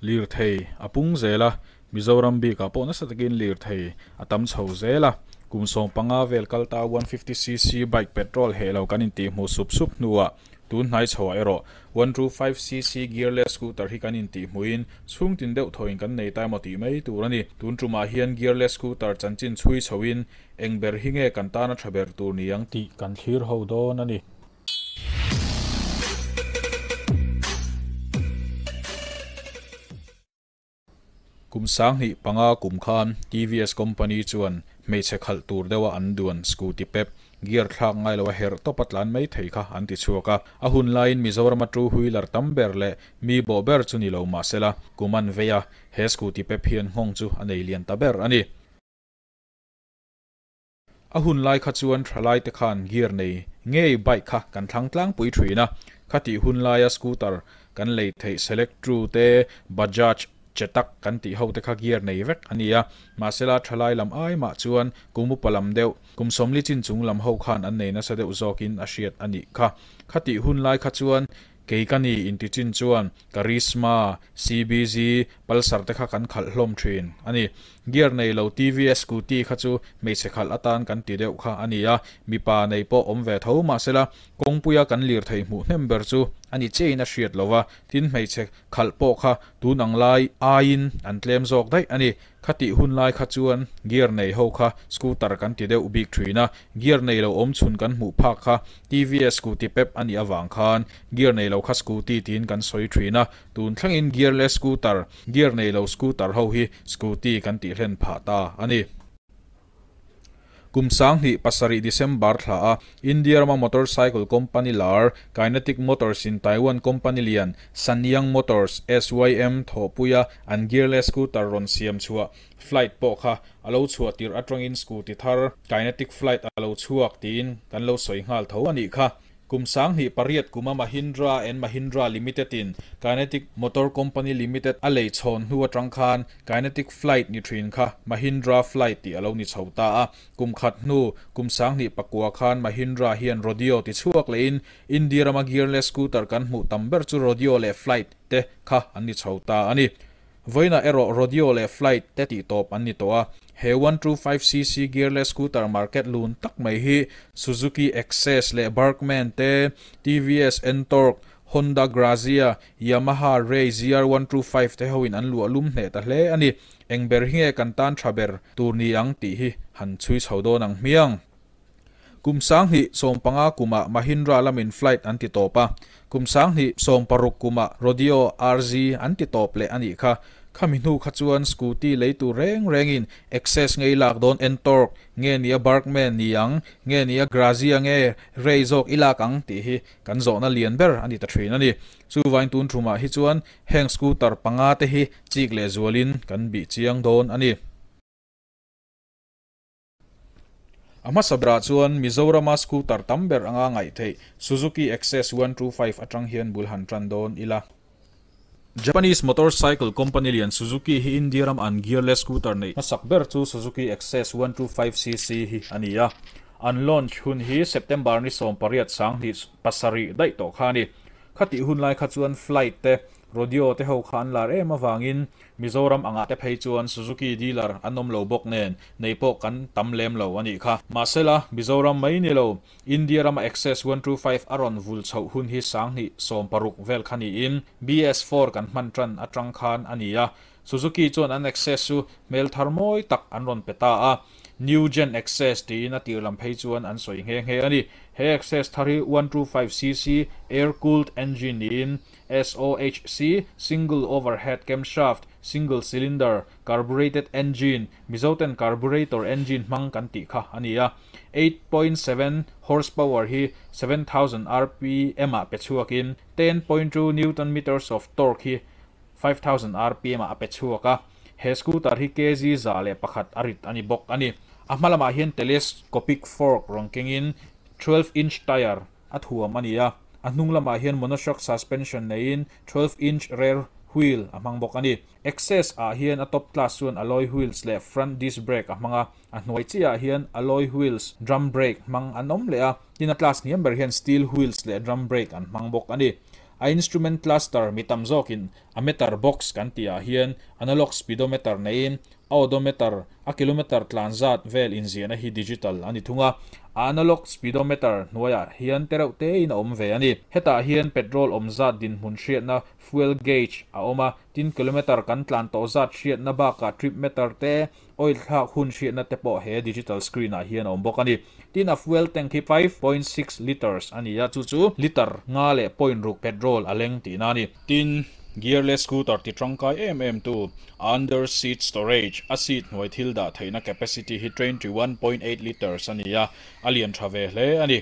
Lirthei a pung zel a, Mizoram bikah pawh nasa takin lirthei a tam chho zel a. Kum 15 vel kal ta 150cc bike petrol heh lo kan intihhmuh sup sup hnuah tun hnai chhoah erawh 125cc gearless scooter hi kan intihhmuhin chhungtin deuh thawin kan nei ta emaw tih mai tur a ni. Tun tumah hian gearless scooter chanchin chhui chhoin eng ber hi nge kan tana tha ber tur ni ang tih kan thlir ho dawn a ni. Kum 2005 kum khan TVS company chuan hmeichhe khalh tur deuha an duan scooty pep gear thlak ngai lo a herh tawp a tlan mai thei kha an ti chhuak a. A hun laiin Mizorama two wheeler tam ber leh mi bawh ber chu ni lo mahsela kum an vei a, he scooty pep hian nghawng chu a nei lian ta ber a ni. A hun lai kha chuan thalai te khan gear nei ngei bike kha kan thlang tlangpui thin a, khatih hun laia scooter kan lei theih Select True te, Bajaj Chetak kan tih ho te kha gear nei vek a ni a, mahsela thalai lam ai mah chuan kum upa lam deuh, kum 40 chin chung lam ho khan an nei nasa deuh zawkin a hriat a nih kha. Khatih hun lai kha chuan kei ka ni inti chin chuan Karizma, CBZ, Pulsar te kha kan khalh hlawm thin a ni. Gear nei lo TVS scooty kha chu hmeichhe khalh atan kan ti deuh kha a ni a, mipa nei pawh awm ve tho mahsela kawngpuia kan lirthei hmuh hnem ber chu a ni chiahin a hriat lo va, tin hmeichhe khalh pawh kha tun ang lai aiin an tlem zawk daih a ni. Khatih hun lai kha chuan gear nei ho kha scooter kan ti deuh bik thin a, gear nei lo awm chhun kan hmuh phak kha TVS scooty pep a nih avang khan gear nei lo kha scooty tiin kan sawi thin a, tun thlengin gearless scooter, gear nei lo scooter ho hi scooty kan tih hlen phah ta a ni. Kum 2007 December thla a India rama motorcycle company lar Kinetic Motors in Taiwan company lian Sanyang Motors, SYM, thawhpuia an gearless scooter rawn siam chhuah Flight pawh kha a lo chhuah tirh atangin scooty thar Kinetic Flight a lo chhuak tiin kan lo sawi nghal tho a nih kha. Kum 2008 kuma Mahindra and Mahindra Limited in Kinetic Motor Company Limited a lei chhawn hnu atang khan Kinetic Flight ni thin kha Mahindra Flight tih a lo ni chho ta a. Kum khat hnu kum 2009 khan Mahindra hian Rodeo ti chhuak lehin India rama gearless scooter kan hmuh tam ber chu Rodeo leh Flight te kha an ni chho ta a ni. Vawiinah erawh Rodeo leh Flight te tih tawp an ni tawh a, he 125cc gearless scooter market lun tak mai hi Suzuki Access leh Burgman te, TVS Ntorq, Honda Grazia, Yamaha Ray ZR 125 te hoin an luah lum hneh ta hle a ni. Eng ber hi nge kan tan tha ber tur ni ang tih hi han chhui chho dawn ang hmiang. Kum 2015 kumah Mahindra lamin Flight an ti tawp a, kum 2016 kumah Rodeo RZ an ti tawp leh a nih kha. Khami hnu kha chuan scooty lei tur reng rengin Access ngei lak dawn Ntorq nge nia Burgman ni ang nge nia Grazia nge Ray zawk i lak ang tih hi kan zawhna lian ber a ni ta thin a ni. Chuvain tun thumah hi chuan heng scooter panga te hi chik leh zualin kan bih chiang dawn a ni. A hmasa berah chuan Mizorama scooter tam ber anga ngaih theih Suzuki Access 125 atang hian bul han tan dawn ila. Japanese motorcycle company lian Suzuki hi India ram an gearless scooter nei hmasak ber chu Suzuki Access 125cc hi a ni a. An launch hun hi September ni 18 2007 daih tawh kha a ni. Khatih hun lai kha chuan Flight te, Rodeo te ho kha an lar em avangin Mizoram angah te phei chuan Suzuki dealer an awm lo bawk nen nei pawh kan tam lem lo a nih kha. Mahsela, Mizoram mai ni lo, India rama Access 125 a rawn vul chhoh hun hi 2016 vel kha niin BS4 kan hman tan atang khan a ni a. Suzuki chuan an Access chu hmel thar mawi tak an rawn pe ta a. New Gen Access tiin a tir lam phei chuan an sawi nghe nghe a ni. He Access thar hi 125cc air-cooled engine niin SOHC, Single Overhead Camshaft, Single Cylinder, Carbureted Engine, Mizoten Carburetor Engine hmang kan tih kha a ni a. 8.7 horsepower hi 7000 rpm ah pe chhuakin 10.2 newton meters of torque hi 5000 rpm ah a pe chhuak a. He scooter hi kg 101 a rit a ni bawk a ni. A hma lamah hian telescopic fork rawn kengin 12 inch tyre a thuam a ni a. A hnung lamah hian monoshock suspension neiin 12 inch rear wheel a hmang bawk a ni. Access ah hian a top class chuan alloy wheels leh front disc brake a hmang a, a hnuai chiahah hian alloy wheels drum brake hmang an awm leh a, tin a class hniam ber hian steel wheels leh drum brake an hmang bawk a ni. A instrument cluster mi tam zawkin a meter box kan tihah hian analog speedometer neiin a odometer, a kilometer tlan zat vel inziahna hi digital a ni thung a. A analog speedometer hnuaiah hian te reuh tein a awm ve a ni. Hetah hian petrol awm zat dinhmun hriatna fuel gauge a awm a, tin kilometer kan tlan tawh zat hriatna bakah trip meter te, oil thlak hun hriatna te pawh he digital screen ah hian a awm bawk a ni. Tin a fuel tank hi 5.6 litres a ni a, chu chu liter nga leh point ruk petrol a leng tihna a ni. Tin, gearless scooter ti tangkai em em tu under seat storage, a seat hnuai thil dah theihna capacity hi 21.8 litres a ni a, a lian tha ve hle a ni.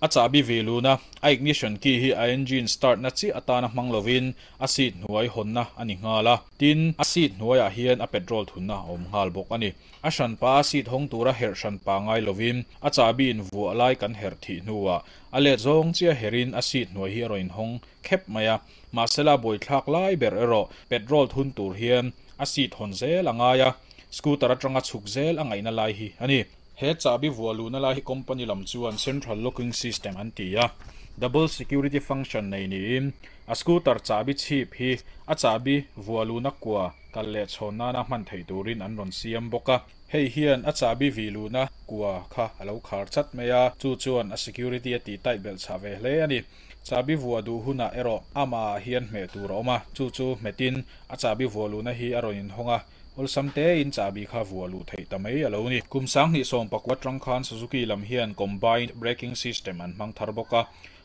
A chahbi ve luna, a ignition key hi a engine start na chiah atana hmang lovin a seat hnuai hawnna a ni nghal a. Tin, a seat hnuaiah hian a petrol thunna a awm nghal bawk a ni. A hranpa a seat hawng tura herh hranpa ngai lovin a chahbi invuah lai kan herh thih hnuah a let zawng chiah herin a seat hnuai hi a rawn inhawng khep mai a. Mahsela buaithlak lai ber erawh petrol thun tur hian a seat hawn zel a ngai a, scooter atanga chhuk zel a ngaihna lai hi a ni. He chahbi vuah luhna lai hi company lam chuan central locking system an ti a, double security function nei niin a scooter chahbi chhip hi a chahbi vuah luhna kua kal leh chhawn nana hman theih turin an rawn siam bawk a. Hei hian a chahbi vih luhna kua kha a lo khar chat mai a, chu chuan a security a tih taih belh chhah ve hle a ni. Chahbi vuah duh hunah erawh amahah hian hmeh tur a awm a, chu chu hmetin a chahbi vuah luhna hi a rawn inhawng a. Awlsam tein chahbi kha vuah luh theih ta mai a lo ni. Kum 2019 atang khan Suzuki lam hian combined braking system an hmang thar bawk a.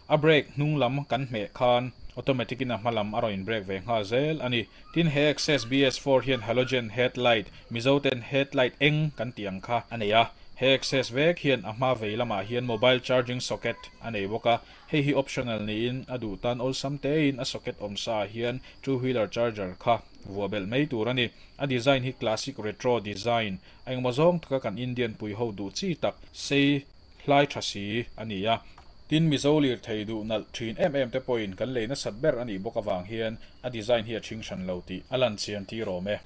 A brake hnung lam kan hmeh khan automatic in a hma lam a rawn in brake ve nghal zel a ni. Tin he Access BS4 hian halogen headlight, Mizo ten headlight eng kan tih ang kha a nei a. He Access vek hian a hma vei lamah hian mobile charging socket a nei bawk a. Hei hi optional niin a duh tan awlsam tein a socket awm sa ah hian two wheeler charger kha vuah belh mai tur a ni. A design hi classic retro design, a engmaw zawng taka kan Indian pui ho duh chi tak, sei hlai tha si a ni a. Tin, Mizo lirthei duh nalh thin em em te pawhin kan lei nasat ber a nih bawk avang hian a design hi a chhing hran lo tih a lan chian tir awm e.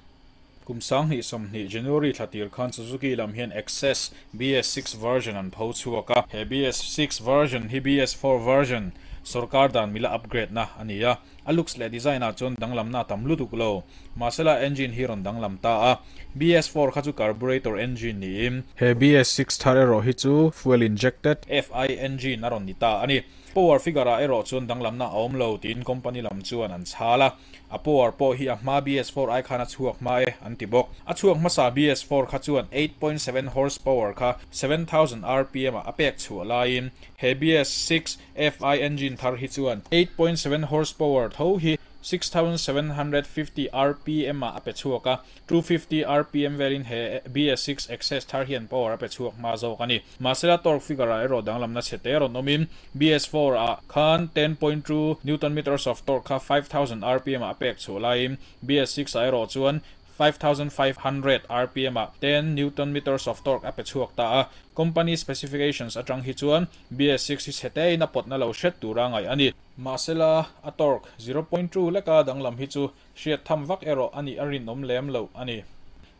Kum 2020 January thla tir khan Suzuki lam hian Access BS6 version an pho chhuak a. He BS6 version hi BS4 version sawrkar dan mila upgrade na a ni a. A looks leh design ah chuan danglamna a tam lutuk lo. Mahsela engine hi rawn danglam ta a. BS4 kha chu carburetor engine niin. He BS6 thar erawh hi chu fuel injected. FI engine a rawn ni ta a ni. Power figure ah erawh chuan danglamna a awm lo tiin company lam chuan an chhal a. A power pawh hi a hma BS4 ai khan a chhuak hma e an ti bawk. A chhuak hmasa BS4 kha chuan 8.7 horsepower kha 7000 rpm ah a pek chhuah laiin he BS6 FI engine thar hi chuan 8.7 horsepower tho hi 6750 rpm ah a pe chhuak a, 250 rpm velin he BS6 Access thar hian power a pe chhuak hma zawk a ni. Mahsela torque figure ah erawh danglamna chhe te rawn awmin BS4 ah khan 10.2 newton meters of torque kha 5000 rpm ah a pek chhuah laiin BS6 ah erawh chuan 5500 rpm ah 10 newton meters of torque a pe chhuak ta a. Company specifications atang hi chuan BS6 hi chhe tein a pawtna lo hret tura ngaih a ni. Mahsela, a torque 0.2 leka danglam hi chu hriat tham vak erawh a nih a rinawm lem loh a ni.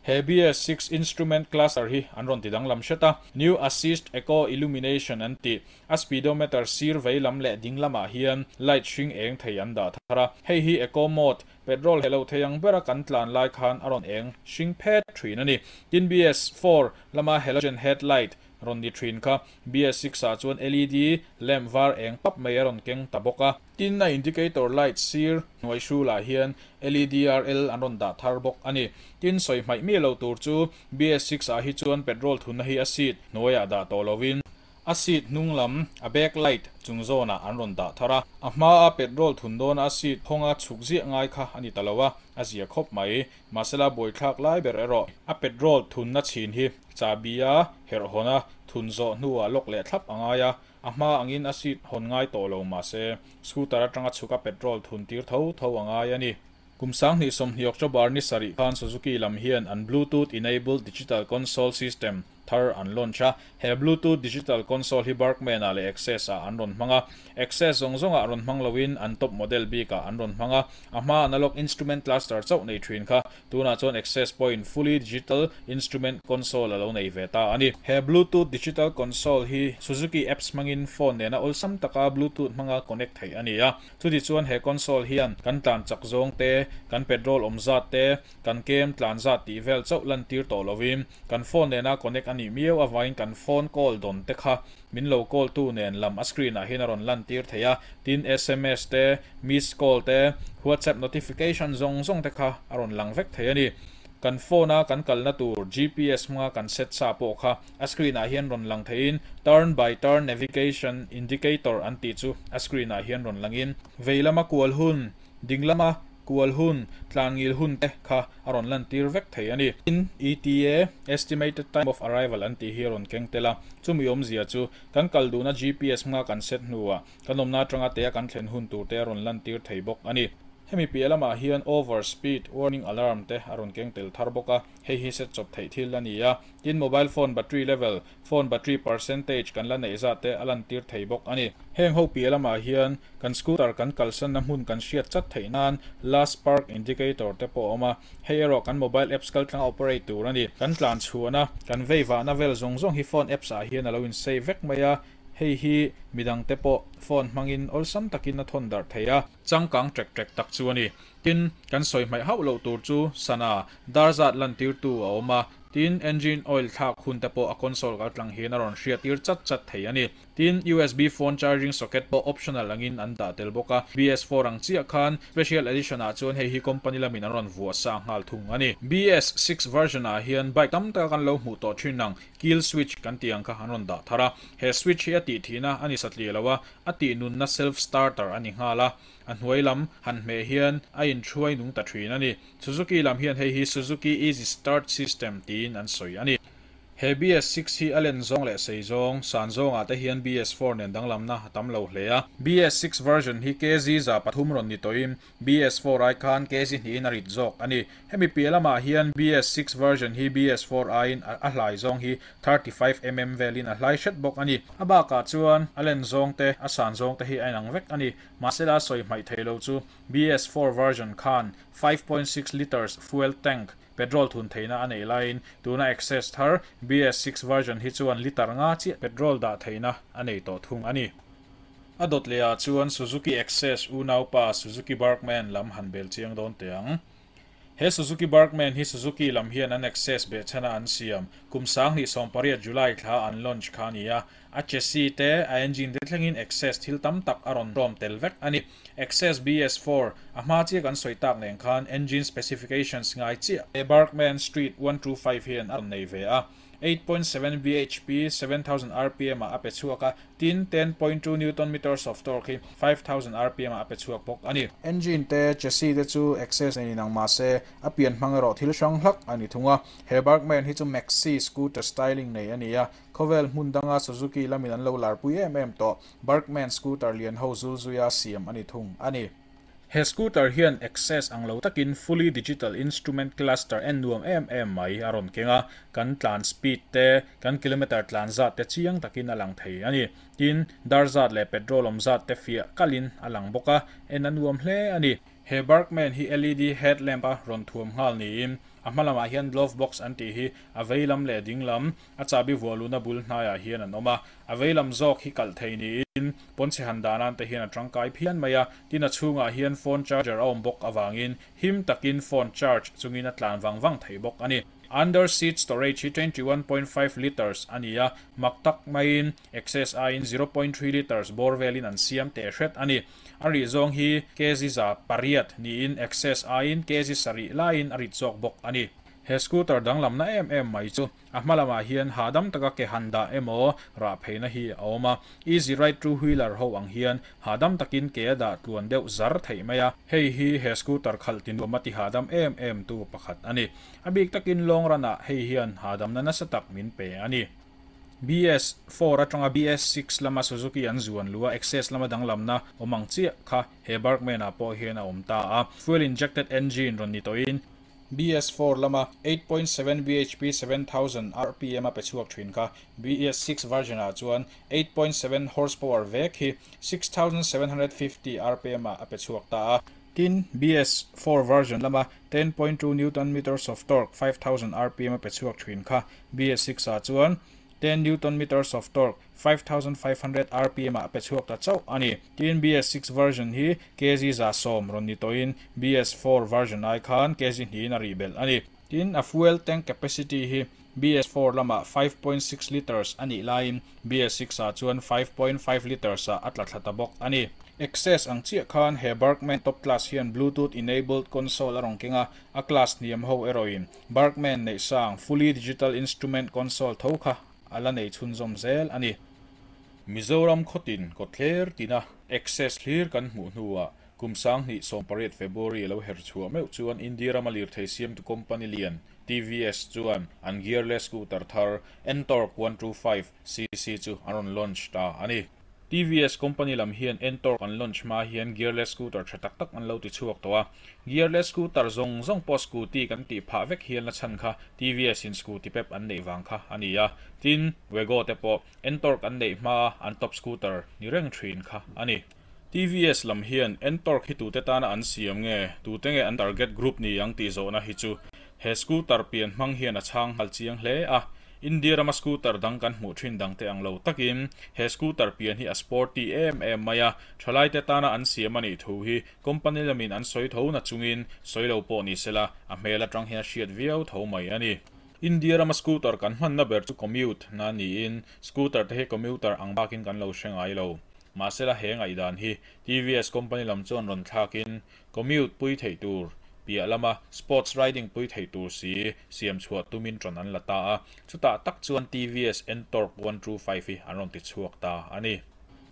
He BS6 instrument cluster hi an rawn ti danglam hret a, New Assist Eco Illumination an tih. A speedometer sir vei lam leh ding lamah hian light hring eng thei an dah thar a. Hei hi eco mode, petrol heh lo thei ang bera kan tlan lai khan a rawn eng hring phet thin a ni. Tin BS4 lama halogen headlight rawn ni thin kha BS6 ah chuan LED lamp var eng pap mai a rawn keng ta bawk a. Tin a indicator light sir hnuai hrulah hian LED RL an rawn dah thar bawk a ni. Tin sawi hmaih miah lo tur chu BS6 ah hi chuan petrol thunna hi a seat hnuaiah dah tawh lovin a seat hnung lam a back light chung zawnah an rawn dah thar a. A hmaa petrol thun dawna a seat hawnga chhuk ziah ngai kha a ni ta lo a, a zia khawp mai. Mahsela buaithlak lai ber erawh a petrol thunna chhin hi chahbi a herh hawn a, thun zawh hnuah lawk leh thlap a ngai a, a hma angin a seat hawn ngai tawh lo mahse scooter atanga chhuk a petrol thun tir tho tho a ngai a ni. Kum 2020 October ni sarih khan Suzuki lam hian an Bluetooth enabled digital console system thar an launch a. He Bluetooth digital console hi Burgman-ah leh Access-ah an rawn hmang a. Access zawng zawngah rawn hmang loin an top model bikah an rawn hmang a. A hma analog instrument cluster chauh nei thin kha tunah chuan Access pawhin fully digital instrument console a lo nei ve ta a ni. He Bluetooth digital console hi Suzuki apps hmangin phone nena awlsam taka Bluetooth hmanga connect theih a ni a. Chuti chuan he console hian kan tlan chak zawng te, kan petrol awm zat te, kan kem tlan zat tih vel chauh lantir tawh lovin kan phone nena connect a nih miau avangin kan phone call dawn te kha min lo call tu nen lam a screen ah hian a rawn lantir thei a, tin sms te, missed call te, whatsapp notification zawng zawng te kha a rawn lang vek thei a ni. Kan phone a kan kalna tur GPS hmanga kan set sa pawh kha a screen ah hian rawn lang theiin turn by turn navigation indicator an tih chu a screen ah hian rawn langin vei lama kual hun, ding lama kual hun, tlan ngil hun te kha a rawn lantir vek thei a ni. Tin, ETA, Estimated Time of Arrival an tih hi a rawn keng tel a, chumi awmzia chu kan kal duhna GPS hmanga kan set hnuah kan awmna atanga tea kan thlen hun tur te a rawn lantir thei bawk a ni. Hemi piah lamah hian over speed warning alarm te a rawn keng tel thar bawk a, hei hi set chawp theih thil a ni a. Tin, mobile phone battery level, phone battery percentage kan la neih zat te a lantir thei bawk a ni. Heng ho piah lamah hian kan scooter kan kalsanna hmun kan hriat chat theih nan last park indicator te pawh a awm a, hei erawh kan mobile apps kaltlanga operate tur a ni. Kan tlan chhuahna, kan vei vahna vel zawng zawng hi phone apps ah hian a lo in save vek mai a, hei hi midangte pawh phone hmangin awlsam takin a thawn darh thei a. Changkang trek trek tak chu a ni. Tin, kan sawi hmaih hauh loh tur chu sana dar zat lantirtu a awm a, tin, engine oil thlak hun te pawh a console kal tlang hian a rawn hriattir chat chat thei a ni. Tin, USB phone charging socket pawh optional angin an dah tel bawk a, BS4 ang chiah khan special edition ah chuan hei hi company lamin an rawn vuah sa nghal thung a ni. BS6 version ah hian bike tam taka kan lo hmuh tawh thin ang kill switch kan tih ang kha an rawn dah thar a, he switch hi a tih thihna a ni satliah lo a, A tih nunna self starter a ni nghal a, a hnuai lam han hmeh hian a inhruai nung ta thin a ni. Suzuki lam hian hei hi Suzuki Easy Start System tiin an sawi a ni. He BS6 hi a len zawng leh sei zawng, san zawngah te hian BS4 nen danglamna a tam lo hle a. BS6 version hi kg 300 rawn ni tawhin BS4 ai khan kg hnihin a rit zawk a ni. Hemi piah lamah hian BS6 version hi BS4 aiin a hlai zawng hi 35 mm velin a hlai hret bawk a ni. A bakah chuan a len zawng te, a san zawng te hi a inang vek a ni. Mahsela sawi hmaih thei lo chu BS4 version khan 5.6 litres fuel tank petrol thun theihna a neih laiin tuna Access thar BS6 version hi chuan litre nga chiah petrol dah theihna a nei tawh thung a ni. A dawt leh ah chuan Suzuki Access unaupa Suzuki Burgman lam han bel chiang dawn teh ang. He Suzuki Burgman hi Suzuki lam hian an Access behchhana an siam kum 2018 July thla an launch kha a ni a. A chassis te, a engine te thlengin Access thil tam tak a rawn rawm tel vek a ni. Access BS4, a hma chiah kan sawi tak nen khan engine specifications ngai chiah he Burgman Street 125 hian a rawn nei ve a. 8.7 bhp, 7000 rpm ah a pe chhuak a, tin 10.2 newton meters of torque hi 5000 rpm ah a pe chhuak bawk a ni. Engine te, chassis te chu Access nen inang mah se, a pian hmang erawh thil hrang hlak a ni thung a. He Burgman hi chu maxi scooter styling nei a ni a, khawvel hmun danga Suzuki lamin an lo larpui em em tawh Burgman scooter lian ho zul zuia siam a ni thung a ni. He scooter hian Access ang lo takin fully digital instrument cluster en nuam em em mai a rawn keng a, kan tlan speed te, kan kilometer tlan zat te chiang takin a lang thei a ni. Tin, dar zat leh petrol awm zat te fiah kalin a lang bawk a, en a nuam hle a ni. He Burgman hi LED headlamp a rawn thuam nghal niin a hma lamah hian glove box an tih hi a vei lam leh ding lam a chahbi vuah luhna bul hnaiah hian an awm a, a vei lam zawk hi kalh thei niin pawnchhe han dah nan te hian a tangkai phian mai a, tin a chhungah hian phone charger a awm bawk avangin him takin phone charge chungin a tlan vang vang thei bawk a ni. Under seat storage hi 21.5 litres a ni a, mak tak maiin Access aiin 0.3 litres bawr velin an siam teh hret a ni. A rih zawng hi kg 800 niin Access aiin kg 7 laiin a rit zawk bawk a ni. He scooter danglamna em em mai chu a hma lamah hian hahdam taka ke han dah emaw rah pheina hi a awm a. Easy ride two wheeler ho ang hian hahdam takin ke a dah tluan deuh zar theih mai a. Hei hi he scooter khalh ti nuam a ti hahdam em em tu pakhat a ni. A bik takin long run ah hei hian hahdamna nasa tak min pe a ni. BS4 atanga BS6 lama Suzuki an zuan luh a, Access lama danglamna awm ang chiah kha he Burgman ah pawh hian a awm ta a. Fuel injected engine rawn ni tawhin. BS4 lama 8.7 bhp 7000 rpm a pe chhuak thin kha BS6 version ah chuan 8.7 horsepower vek hi 6750 rpm ah a pe chhuak ta a. Tin, BS4 version lama 10.2 newton meters of torque 5000 rpm a pe chhuak thin kha BS6 ah chuan 10 newton meters of torque 5500 rpm ah a pe chhuak ta chauh a ni. Tin, BS6 version hi kg 110 rawn ni tawhin BS4 version ai khan kg hnihin a rih belh a ni. Tin, a fuel tank capacity hi BS4 lamah 5.6 litres a nih laiin BS6 ah chuan 5.5 litres ah a tla thla ta bawk a ni. Access ang chiah khan he Burgman top class hian Bluetooth enabled console a rawn keng a, a class hniam ho erawhin Burgman neih sang fully digital instrument console tho kha a la nei chhunzawm zel a ni. Mizoram khawtin kawtthler tina Access thlir kan hmuh hnuah kum 2018 February a lo her chhuah meuh chuan India rama lirthei siamtu company lian TVS chuan an gearless scooter thar Ntorq 125 cc chu an rawn launch ta a ni. TVS company lam hian Ntorq an launch hma hian gearless scooter tha tak tak an lo ti chhuak tawh a. Gearless scooter zawng zawng pawh scooty kan tih phah vek hian la chhan kha TVS in scooty pep an neih vang kha a ni a. Tin, Wego te pawh Ntorq an neih hma an top scooter ni reng thin kha a ni. TVS lam hian Ntorq hi tute tana an siam nge, tute nge an target group ni ang tih zawhna hi chu he scooter pian hmang hian a chhang nghal chiang hle a. India rama scooter dang kan hmuh thin dangte ang lo takin he scooter pian hi a sporty em em mai a, thalaite tana an siam a nih thu hi company lamin an sawi tho na chungin sawi lo pawh ni sela a hmel atang hian a hriat viau tho mai a ni. India rama scooter kan hmanna ber chu commute na niin scooter te hi commuter ang bakin kan lo hre ngai lo. Mahsela he ngaihdan hi TVS company lam chuan rawn thlakin commute pui theih tur piah lama sports riding pui theih tur si siam chhuah tumin ṭan an la ta a, chutah tak chuan TVS Ntorq 125 hi an rawn ti chhuak ta a ni.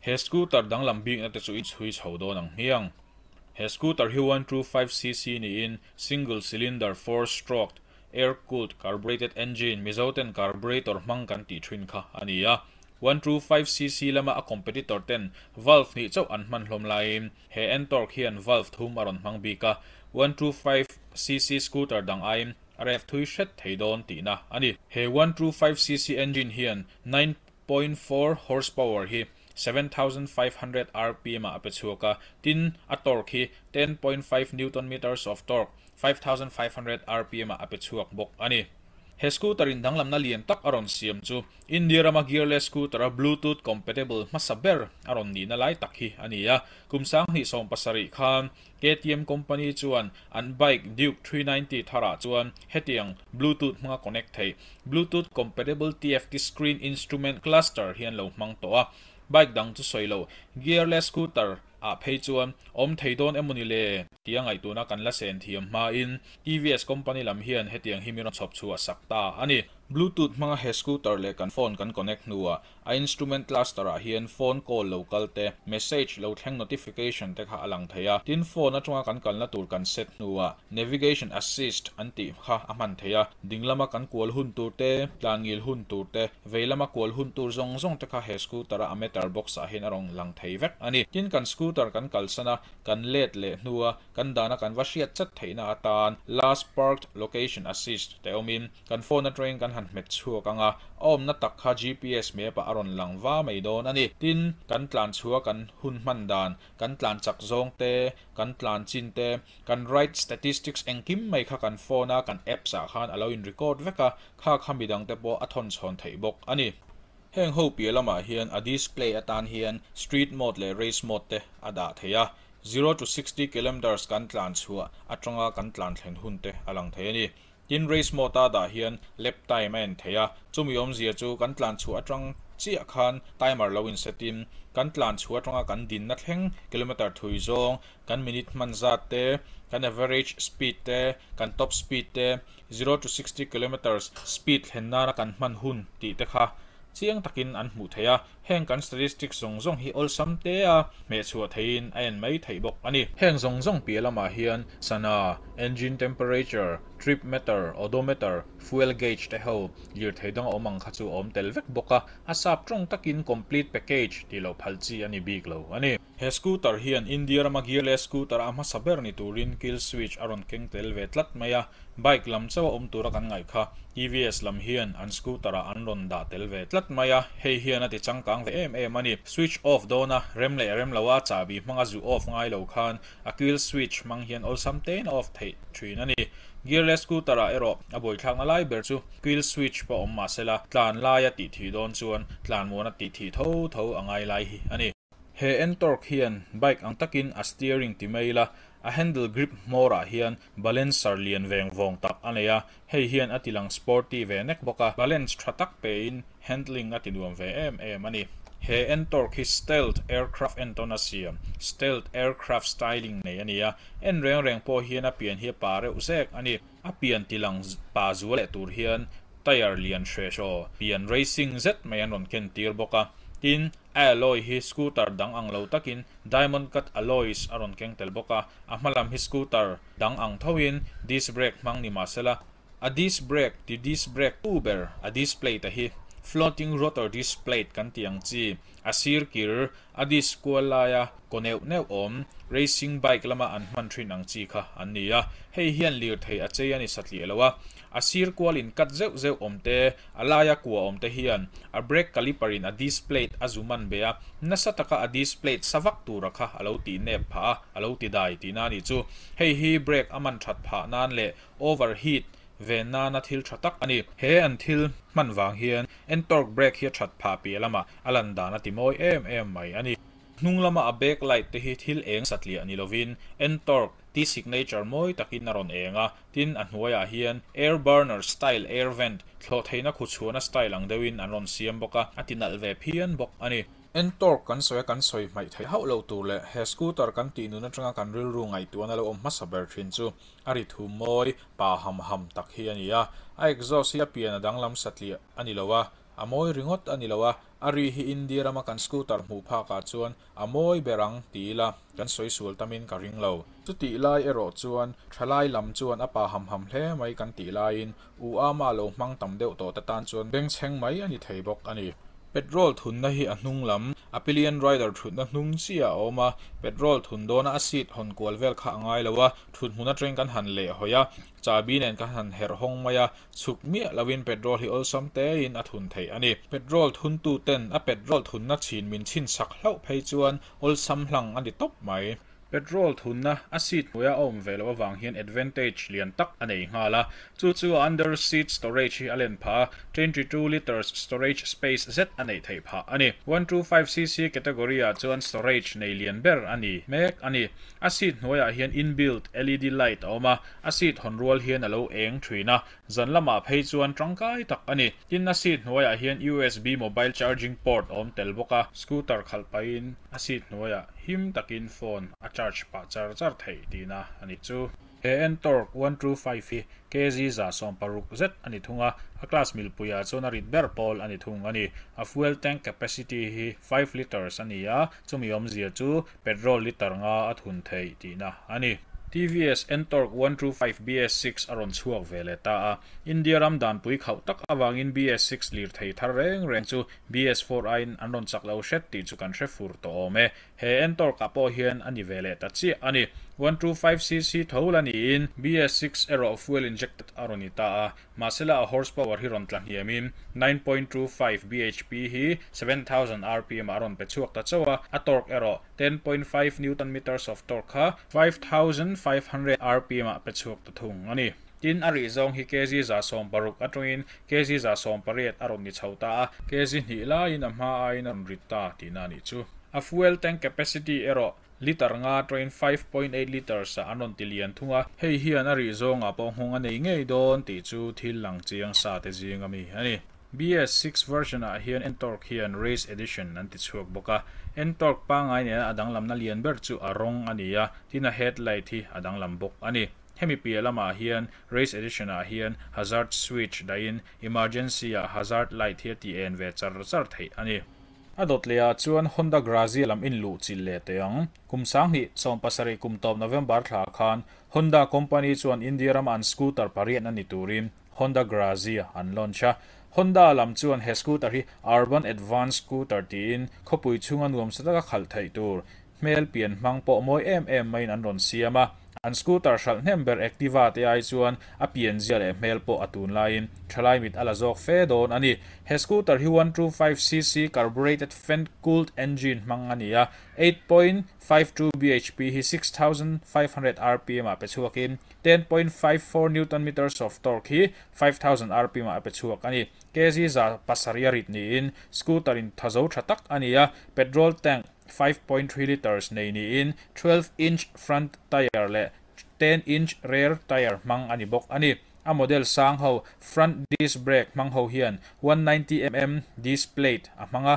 He scooter danglam bikna te chu i chhui chho dawn ang hmiang. He scooter hi 125cc niin single cylinder four stroke air-cooled carbureted engine Mizoten carburetor hmang kan tih thin kha a ni a. 125cc lama a competitor ten valve hnih chauh an hman hlawm laiin he Ntorq hian valve thum a rawn hmang bik a, 125cc scooter dang aiin a rev thui hret thei dawn tihna a ni. He 125cc engine hian 9.4 horsepower hi 7500 rpm ah a pe chhuak a, tin a torque hi 10.5 newton meters of torque 5500 rpm ah a pe chhuak bawk a ni. He scooter in danglamna lian tak a rawn siam chu India rama gearless scooter a Bluetooth compatible hmasa ber a rawn nihna lai tak hi a ni a. Kum 2017 khan KTM company chuan an bike Duke 390 tharah chuan hetiang Bluetooth hmanga connect thei Bluetooth compatible TFT screen instrument cluster hi an lo hmang tawh a. Bike dang chu sawi lo gearless scooter ah phei chuan awm thei dawn emawni le tia ngaihtuahna kan la sen thiam hmain TVS company lam hian hetiang hi min rawn chhawp chhuah sak ta a ni. Bluetooth hmanga he scooter leh kan phone kan connect hnuah a instrument cluster ah hian phone call lo kal te, message lo thleng notification te kha a lang thei a. Tin, phone atanga kan kalna tur kan set hnuah navigation assist an tih kha a hman thei a. Ding lama kan kual hun tur te, tlan ngil hun tur te, vei lama kual hun tur zawng zawng te kha he scooter a a meter box ah hian a rawn lang thei vek a ni. Tin, kan scooter kan kalsan a, kan let leh hnua kan dana kan va hriat chat theihna atan last parked location assist te awmin kan phone atangin kan han hmet chhuak ang a, a awmna tak kha GPS map ah a rawn lang va mai dawn a ni. Tin, kan tlan chhuah kan hun hman dan, kan tlan chak zawng te, kan tlan chin te, kan ride statistics engkim mai kha kan phone a kan apps ah khan a lo in record vek a, kha kha midang te pawh a thawn chhawn theih bawk a ni. Heng ho piah lamah hian a display atan hian street mode leh race mode te a dah thei a, 0 to 60 kilometres kan tlan chhuah atanga kan tlan thlen hun te a lang thei a ni. Tin, race mode a dah hian lap time a en thei a, chumi awmzia chu kan tlan chhuah atang chiah khan timer lo in set in kan tlan chhuah atanga kan dinna thleng kilometer thui zawng, kan minute hman zat te, kan average speed te, kan top speed te, 0 to 60 kilometres speed thlen nana kan hman hun tih te kha chiang takin an hmuh thei a. Heng kan statistics zawng zawng hi awlsam te a hmehchhuah theihin a en mai theih bawk a ni. Heng zawng zawng piah lamah hian sana, engine temperature, trip meter, odometer, fuel gauge te ho lirthei dang a awm ang kha chu a awm tel vek bawk a, a sap tawng takin complete package tih loh phal chi a ni bik lo a ni. He scooter hian India rama gearless scooter a hmasa ber ni turin kill switch a rawn keng tel ve tlat mai a, bike lam chauh a awm tura kan ngaih kha TVS lam hian an scooter ah an rawn dah tel ve tlat mai a, hei hian a ti changkang ve em em a ni. Switch off dawna rem leh rem loa chahbi hmanga zu off ngai lo khan a kill switch hmang hian awlsam tein a off theih thin a ni. Gearless scooter ah erawh a buaithlakna lai ber chu kill switch pawh awm mahsela tlan laia tih thih dawn chuan tlanmuana tih thih tho tho a ngai lai hi a ni. He Ntorq hian bike ang takin a steering ti mai ila, a handle grip hmawrah hian balancer lian veng vawng tak a nei a, hei hian a tilang sporty ve nek bawk a, balance tha tak pein handling a ti nuam ve em em a ni. He Ntorq hi stealth aircraft entawn a siam, stealth aircraft styling nei a ni a, en reng reng pawh hian a pian hi a pa reuh zek a ni. A pian tilang pa zual leh tur hian tyre lian hre hraw, pian racing zet mai an rawn ken tir bawk a, tin, A alloy hi scooter dang ang lo takin diamond cut alloys a rawn keng tel bawk a, a hma lam hi scooter dang ang thoin disc brake hmang ni mah sela, a disc brake ti disc brake tu ber a disc plate a hi floating rotor disc plate kan tih ang chi, a sir kir a disc kual laia kaw neuh neuh awm racing bike lama an hman thin ang chi kha an ni a, hei hian lirthei a chei a ni satliah lo a, a sir kual in cut zeuh zeuh awm te A laia kua awm te hian a brake caliper in a disc plate a zu man be a, nasa taka a disc plate sa vak tura kha a lo tih nep phah a, a lo ti dai tihna a nih chu. Hei hi brake a man that phah nan leh over heat ven nana thil tha tak a ni. He an thil hman vang hian Ntorq brake hi a that phah piah lamah a lan dan a ti mawi em em mai a ni. Hnung lama a back light te hi thil eng satliah ni lovin Ntorq T-signature mawi takin a rawn eng a, Tin, a hnuaiah hian air burner style air vent, thlawh theihna khuchhuahna style ang deuhin an rawn siam bawk a, a ti nalh ve phian bawk a ni. Ntorq kan sawi a kan sawi hmaih theih hauh loh tur leh he scooter kan tih nun atanga kan rilru ngaihtuahna lo awm hmasa ber thin chu a ri thu mawi pa ham ham tak hi a ni a. A exhaust hi a pian a danglam satliah a ni lo a, a mawi ringawt a ni lo a, a ri hi India rama kan scooter hmuh phakah chuan A mawi ber ang, ti ila, kan sawi sual tamin ka ring lo. Chutih lai erawh chuan thalai lam chuan a pa ham ham hle mai kan tih laiin U Ama lo hmang tam deuh tawh te tan chuan bengchheng mai a ni thei bawk a ni. Petrol thunna hi a hnung lam, a pillion rider thutna hnung chiah a awm a, petrol thun dawna a seat hawn kual vel kha a ngai lo a, thut hmun atangin kan han leh hawi a, chahbi nen kan han herh hawng mai a, Chhuk miah loin petrol hi awlsam tein a thun theih a ni. Petrol thuntu ten a petrol thunna chhin min chhin sak hlauh phei chuan awlsam hlang a ni tawp mai. Petrol thunna a seat hnuaia a awm ve loh avang hian advantage lian tak a nei nghal a. Chu chu a under seat storage hi a len phah a, 22 litres storage space zet a neih theih phah a ni. 125cc category ah chuan storage nei lian ber a ni mek a ni. A seat hnuaiah hian inbuilt led light a awm a, a seat hawn rual hian a lo eng thin a, zan lamah phei chuan tangkai tak a ni. Tin, a seat hnuaiah hian usb mobile charging port a awm tel bawk a, scooter khalh pahin a seat hnuaiah him takin phone a charge pah char char theih tihna a nih chu. He Ntorq 125 hi kg 160 zet a ni thung a, a class milpuiah chuan a rit ber pawl a ni thung a ni. A fuel tank capacity hi 5 litres a ni a, chumi awmzia chu petrol litre nga a thun theih tihna a ni. TVS Ntorq 125 BS6 a rawn chhuak ve leh ta a, India ram danpui khauh tak avangin BS6 lir thei thar reng reng chu BS4 aiin an rawn chak lo hret tih chu kan hre fur tawh awm e. He Ntorq ah pawh hian a ni ve leh ta chiah a ni. 125cc tho la niin BS6 erawh fuel injected a rawn ni ta a, Mahsela a horsepower hi rawn tla hniamin 9.25 bhp hi 7000 rpm ah a rawn pe chhuak ta chauh a, a torque erawh 10.5 newton meters of torque kha 5500 rpm ah pe chhuak ta thung a ni. Tin, a rih zawng hi kg 160 atangin kg 180 a rawn ni chho ta a, kg hnih laiin a hma aiin a rawn rit ta tihna a nih chu. A fuel tank capacity erawh Litre nga atangin 5.8 litres ah an rawn ti lian thung a, hei hian a rih zawngah pawh nghawng a nei ngei dawn tih chu thil lang chiang sa te zing a mi a ni. BS6 version ah hian Ntorq hian Race Edition an ti chhuak bawk a, Ntorq pangngai nena a danglamna lian ber chu a rawng a ni a, tin a headlight hi a danglam bawk a ni. Hemi piah lamah hian Race Edition ah hian hazard switch dahin emergency ah hazard light hi a ti en ve char char theih a ni. A dawt leh ah chuan Honda Grazia lam in luh chilh leh teh ang. Kum 2017 kum tawp November thla khan Honda company chuan India rama an scooter pariatna ni turin Honda Grazia an launch a. Honda lam chuan he scooter hi Urban Advance Scooter tiin khawpui chhunga nuamsa taka khalh theih tur hmel pian hmang pawh mawi em em maiin an rawn siam a. An scooter hralh hnem ber Activa te ai chuan a pianzia leh hmel pawh a tunlaiin thalai mit a la zawk fe dawn a ni. He scooter hi 125cc carbureted fan-cooled engine hmang a ni a, 8.52 bhp hi 6500 rpm ah pe chhuakin 10.54 newton meters of torque hi 5000 rpm ah a pe chhuak a ni. Kg 700 a rit niin scooter in thazo tha tak a ni a, petrol tank 5.3 litres nei niin 12 inch front tyre leh 10 inch rear tyre hmang a ni bawk a ni. A model sang ho front disc brake hmang ho hian 190 mm disc plate a hmang a,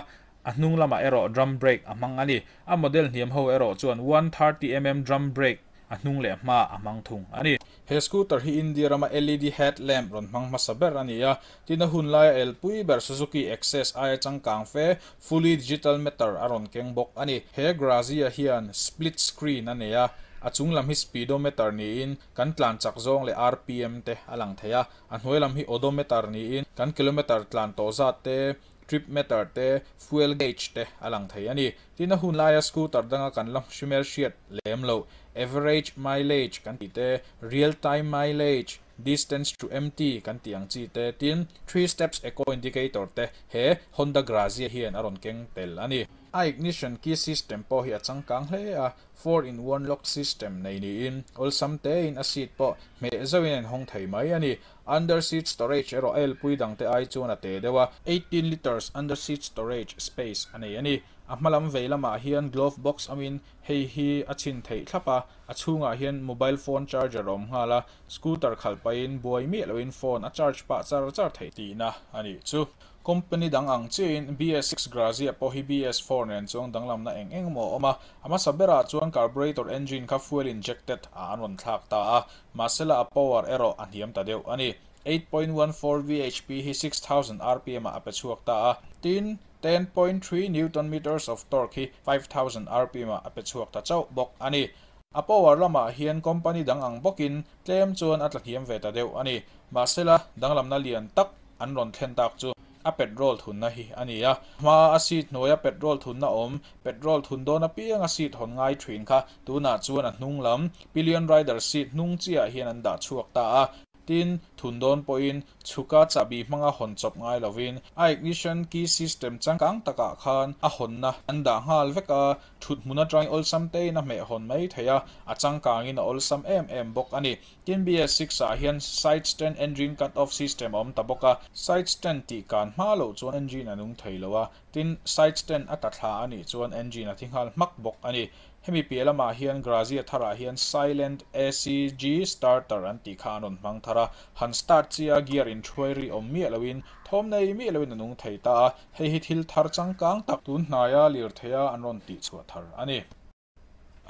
a hnung lamah erawh drum brake a hmang a ni. A model hniam ho erawh chuan 130 mm drum brake a hnung leh hma a hmang thung a ni. He scooter hi India rama LED headlamp rawn hmang hmasa ber a ni a, tin a hun laia elpui ber Suzuki Access aia changkang fe fully digital meter a rawn keng bawk a ni. He Grazia hian split screen a nei a, a chung lam hi speedometer niin kan tlan chak zawng leh rpm te a lang thei a, a hnuai lam hi odometer niin kan kilometer tlan tawh zat te, trip meter te, fuel gauge te a lang thei a ni. Tin a hun laia scooter danga kan la hrimel hriat lem lo average mileage kan tih te, real time mileage, distance to empty kan tih ang chi te, tin three steps eco indicator te he Honda Grazia hian a rawn keng tel a ni. A ignition key system pawh hi a changkang hle a, four in one lock system nei niin awlsam tein a seat pawh hmeh zauhin a inhawng thei mai a ni. Under seat storage erawh a elpui dangte ai chuan a te deuh a, 18 litres under seat storage space a nei a ni. A hma lam vei lamah hian glove box awmin hei hi a chhin theih thlap a, a chhungah hian mobile phone charger a awm nghal a, scooter khalh pahin buai miah loin phone a charge pah char char theih tihna a nih chu. Company dang ang chiahin BS6 Grazia pawh hi BS4 nen chuang danglamna eng eng emaw a awm a, a hmasa berah chuan carburetor engine kha fuel injected ah an rawn thlak ta a, mahsela a power erawh a hniam ta deuh a ni. 8.14 bhp hi 6000 rpm ah a pe chhuak ta a, tin 10.3 newton meters of torque hi 5000 rpm ah a pe chhuak ta chauh bawk a ni. A power lamah hian company dang ang bawkin tlem chuan a tla hniam ve ta deuh a ni. Mahsela danglamna lian tak an rawn thlen tak chu a petrol thunna hi a ni a. Hma a seat hnuaia petrol thunna awm, petrol thun dawn apiang a seat hawn ngai thin kha tunah chuan a hnung lam pillion rider seat hnung chiah hian an dah chhuak ta a. Tin, thun dawn pawhin chhuka chahbi hmanga hawn chawp ngai lovin a ignition key system changkang takah khan a hawnna an dah nghal vek a, thut hmun atangin awlsam tein a hmeh hawn mai thei a, a changkangin a awlsam em em bawk a ni. Tin, BS6 ah hian side stand engine cut off system a awm ta bawk a, side stand tih kan hma loh chuan engine a nung thei lo a, tin, side stand a tla thla a nih chuan engine a thi nghal hmak bawk a ni. Hemi piah lamah hian Grazia tharah hian silent ACG starter an tih kha an rawn hmang thar a, han start chia gear inthuai ri awm miah loin thawm nei miah loin a nung thei ta a, hei hi thil thar changkang tak tun hnaia lirtheia an rawn tih chhuah thar a ni.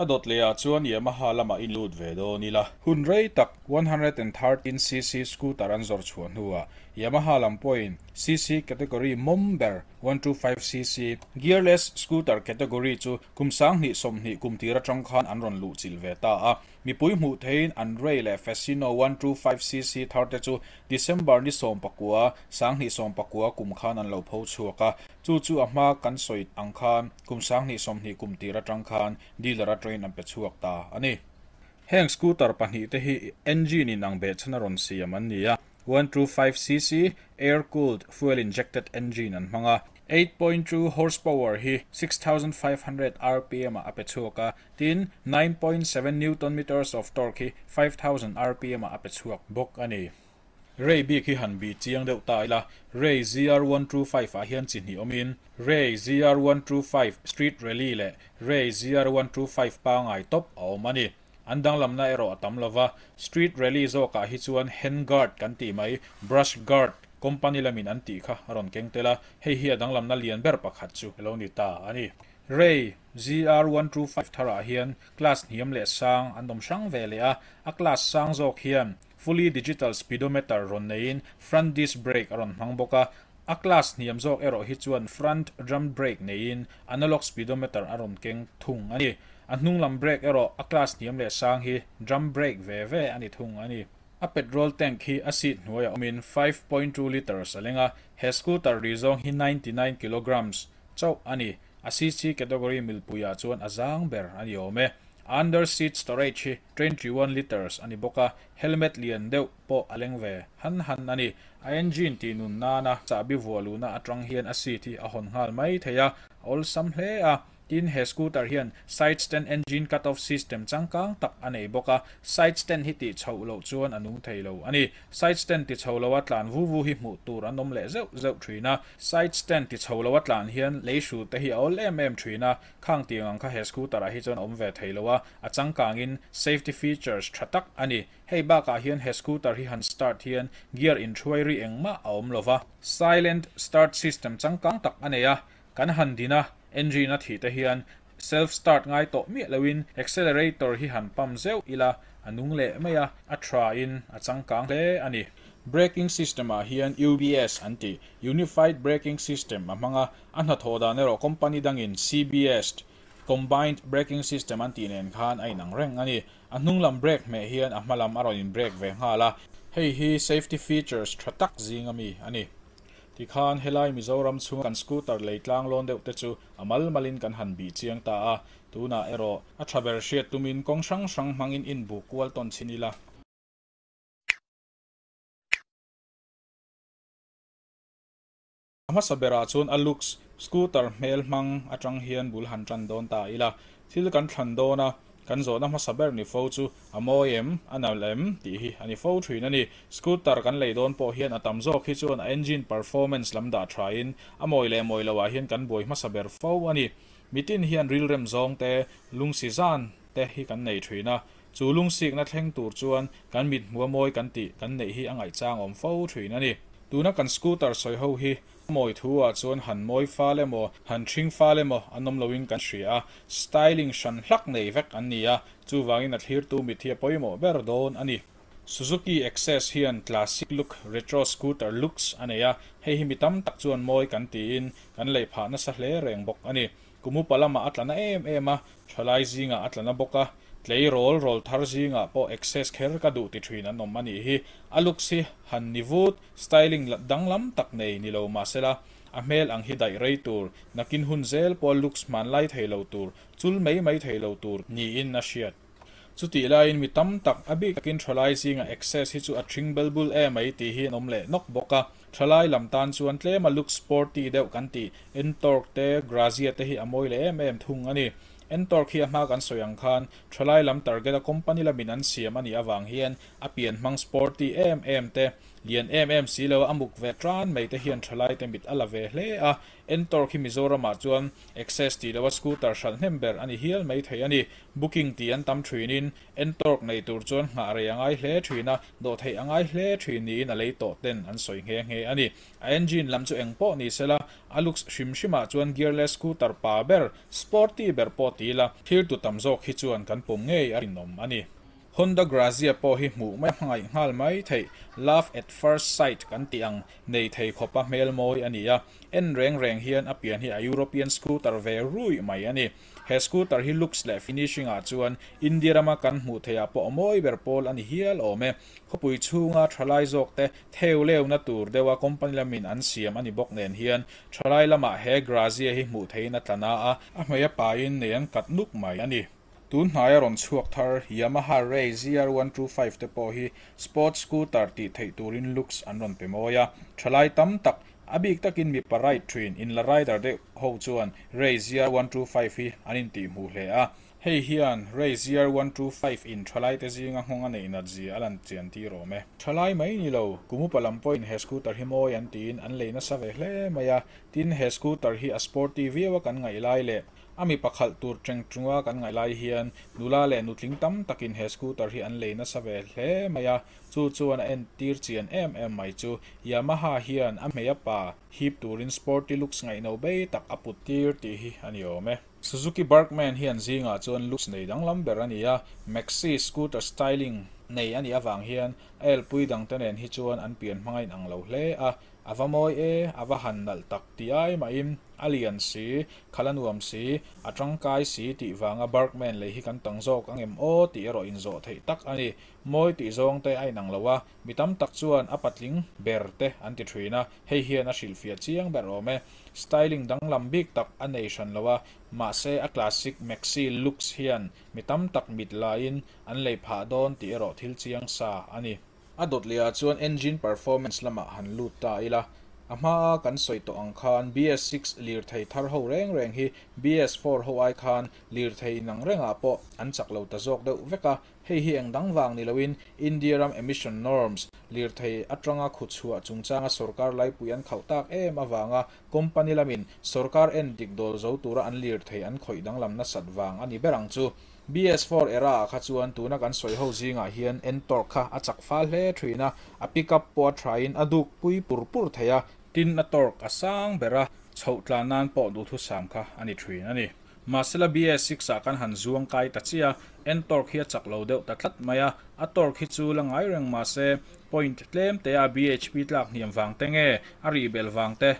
A dawt lehah chuan Yamaha lamah in lut ve dawn ila. Hun rei tak 113cc scooter an zawrh chhuah hnuah Yamaha lam pawhin cc category mawm ber 125cc gearless scooter category chu kum 2020 kum tir atang khan an rawn luh chilh ve ta a. Mipui hmuh theiin an Ray leh Fascino 125cc thar te chu December ni 19, 2019 kum khan an lo pho chhuak a. Chu chu a hma kan sawi ang khan kum 2020 kum tir atang khan dealer atangin an pe chhuak ta a ni. Heng scooter pahnih te hi engine in ang beh chhan a rawn siam an ni a, 125cc air-cooled fuel-injected engine an hmang a, 8.2 horsepower hi 6500 rpm ah a pe chhuak a, tin 9.7 newton meters of torque hi 5000 rpm ah a pe chhuak bawk a ni. Ray bik hi han bih chiang deuh ta ila, Ray ZR125 ah hian chi hnih awmin, Ray ZR125 Street Rally leh Ray ZR125 pangai tawp a awm a ni. An danglamna erawh a tam lova, Street Rally zawkah hi chuan hand guard kan tih mai, brush guard company lamin an tih kha a rawn keng tel a, hei hi a danglamna lian ber pakhat chu a lo ni ta a ni. Ray ZR125 tharah hian class hniam leh sang an awm hrang ve leh a, a class sang zawk hian fully digital speedometer rawn neiin front disc brake a rawn hmang bawk a. A class hniam zawk erawh hi chuan front drum brake neiin analog speedometer a rawn keng thung a ni. A hnung lam brake erawh a class hniam leh sang hi drum brake ve ve a ni thung a ni. A petrol tank hi a seat hnuaiah awmin 5.2 litres a leng a, he scooter ri zawng hi 99 kilograms chauh a ni. A cc category milpuiah chuan a zang ber a ni awm e. Under seat storage hi 21 litres a ni bawk a, helmet lian deuh pawh a leng ve han han a ni. A engine tih nun nana chahbi vuah luhna atang hian a seat hi a hawn nghal mai thei a, a awlsam hle a. Tin, he scooter hian side stand engine cut off system changkang tak a nei bawk a, side stand hi tih chhoh loh chuan a nung thei lo a ni. Side stand ti chho loa tlan vu vu hi hmuh tur an awm leh zeuh zeuh thin a. Side stand ti chho loa tlan hian lei hrut te hi a awl em em thin a, khang tiang ang kha he scooter ah hi chuan a awm ve thei lo a, a changkangin safety features tha tak a ni. Hei bakah hian he scooter hi han start hian gear inhruai ri engmah a awm lova. Silent start system changkang tak a nei a, kan han din a, engine a thih te hian self start ngai tawh miah loin accelerator hi han pump zeuh ila a nung leh mai a, a tha in a changkang hle a ni. Braking system ah hian UBS an tih, Unified Braking System, a hmang a, a hnathawh dan erawh company dangin CBS, Combined Braking System, an tih nen khan a inang reng a ni. A hnung lam brake hmeh hian a hma lam a rawn in brake ve nghal a, hei hi safety features tha tak zing ami a ni. Tikhan helai Mizoram chhunga kan scooter lei tlang lawn deuh te chu a mal malin kan han bih chiang ta a, tunah erawh a tha ber hriat tumin kawng hrang hrang hmangin inbuk kual tawn chhin ila. A hmasa berah chuan a looks, scooter hmel hmang atang hian bul han tan dawn ta ila. Thil kan thlan dawn a, kan zawhna hmasa ber ni fo chu a mawi em, a nalh em tih hi a ni fo thin a ni. Scooter kan lei dawn pawh hian a tam zawk hi chuan a engine performance lam dah thain a mawi leh mawi loah hian kan buai hmasa ber fo a ni. Mitin hian rilrem zawng te, lungsi zan te hi kan nei thin a. Chu lungsikna thleng tur chuan kan mit hmuh a mawi kan tih kan neih hi a ngaihchang awm fo thin a ni. Tuna kan scooter sawi ho hi a mawi thu ah chuan han mawi fal emaw, han thring fal emaw an awm loin kan hria a, styling hran hlak nei vek an ni a, chuvangin a thlirtu mit hi a pawimawh ber dawn a ni. Suzuki Access hian classic look, retro scooter looks a nei a, hei hi mi tam tak chuan mawi kan tiin kan lei phah nasa hle reng bawk a ni. Kum upa lamah a tla na em em a, Thalai zingah a tla na bawk a, tleirawl rawl thar zingah pawh access kher ka duh ti thin an awm a nih hi. A looks hi han ni vut, styling danglam tak nei ni lo mahsela, a hmel ang hi daih rei tur, nakin hun zel pawh looks hmanlai thei lo tur, chul mai mai thei lo tur niin a hriat. Chutih laiin mi tam tak, a bik takin thalai zingah access hi chu a thring bel bul em mai tih hi an awm leh nawk bawk a. Thalai lam tan chuan tlema look sporty deuh kan tih Ntorq te, Grazia te hi a mawi leh em em thung a ni. Ntorq hi a hma kan sawi ang khan thalai lam target a company lamin an siam a nih avang hian a pian hmang sporty em em te, lian em em si lo a muk ve tan mai te hian thalai te mit a la ve hle a. Ntorq hi Mizoramah chuan Access tih loha scooter hralh hnem ber a ni hial mai thei a ni. Booking tih an tam thinin Ntorq nei tur chuan nghah rei a ngai hle thin a, dawhtheih a ngai hle thin niin a lei tawh ten an sawi nghe nghe a ni. A engine lam chu eng pawh ni sela, a looks hrim hrimah chuan gearless scooter pa ber, sporty ber pawh ti ila, thirtu tam zawk hi chuan kan pawm ngei a rinawm a ni. Honda Grazia pawh hi hmuh mai a hmangaih nghal mai theih, love at first sight kan tih ang nei thei khawpa hmel mawi a ni a, en reng reng hian a pian hi a European scooter ve ruih mai a ni. He scooter hi looks leh finishing ah chuan India rama kan hmuh theih ah pawh a mawi ber pawl a ni hial awm e. Khawpui chhunga thalai zawk te theu leuna tur deuha company lamin an siam a ni bawk nen hian thalai lamah he Grazia hi hmuh theihin a tla na a, a hmei a pain nei an kat nuk mai a ni. Tun hnaia rawn chhuak thar Yamaha Ray ZR125 te pawh hi sports scooter tih theih turin looks an rawn pe mawi a, thalai tam tak A bik takin mipa ride thin in la rider deuh ho chuan Ray ZR125 hi an intih hmuh hle a. Hei hian Ray ZR125 in thalaite zinga nghawng a neih nat zia a lan chian tir awm e. Thalai mai ni lo, kum upa lam pawhin he scooter hi mawi an tiin an lei nasa ve hle mai a. Tin, he scooter hi a sporty viau a kan ngaih lai leh a mipa khalh tur teng tunga kan ngaih lai hian nula leh nutling tam takin he scooter hi an lei nasa ve hle mai a. Chu chuan a entir chian em em mai chu Yamaha hian a hmei a pa hip turin sporty looks ngaihno bei tak a put tir tih hi a ni awm e. Suzuki Burgman hian zingah chuan looks nei danglam ber a ni a, maxi scooter styling nei a nih avang hian a elpui dangte nen hi chuan an pian hmang a inang lo hle a. A va mawi e, a va han nalh tak ti ai mahin a lian si, khalh a nuam si, a tangkai si tih vanga Burgman lei hi kan tang zawk ang em aw tih erawh inzawh theih tak a ni. Mawi tih zawng te a inang lo a, mi tam tak chuan a patling ber te an ti thin a, hei hian a hrilhfiah chiang ber awm e. Styling danglam bik tak a nei hran lo a, mahse a classic maxi looks hian mi tam tak mit laiin an lei phah dawn tih erawh thil chiang sa a ni. A dawt leh ah chuan engine performance lamah han lut ta ila, a hmaa kan sawi tawh ang khan BS6 lirthei thar ho reng reng hi BS4 ho ai khan lirthei inang rengah pawh an chak lo ta zawk deuh vek a, hei hi eng dang vang ni loin India ram emission norms lirthei atanga khuchhuah chungchanga sorkar laipui an khauh tak em avanga company lamin sorkar en dik dawl zo tura an lirthei an khawih danglam nasat vang a ni ber ang chu. BS4 era ah kha chuan tuna kan sawi ho zingah hian Ntorq kha a chak fal hle thin a, a pickup pawh a thain a duk pui pur pur thei a, tin a torque a sang ber a, chhoh tlan nan pawh duhthusam kha a ni thin a ni. Mahsela BS6 ah kan han zuang kai ta chiah a, Ntorq hi a chak lo deuh ta tlat mai a, a torque hi chu la ngai reng mahse point tlem te a BHP tlak hniam vang te nge a rih belh vang te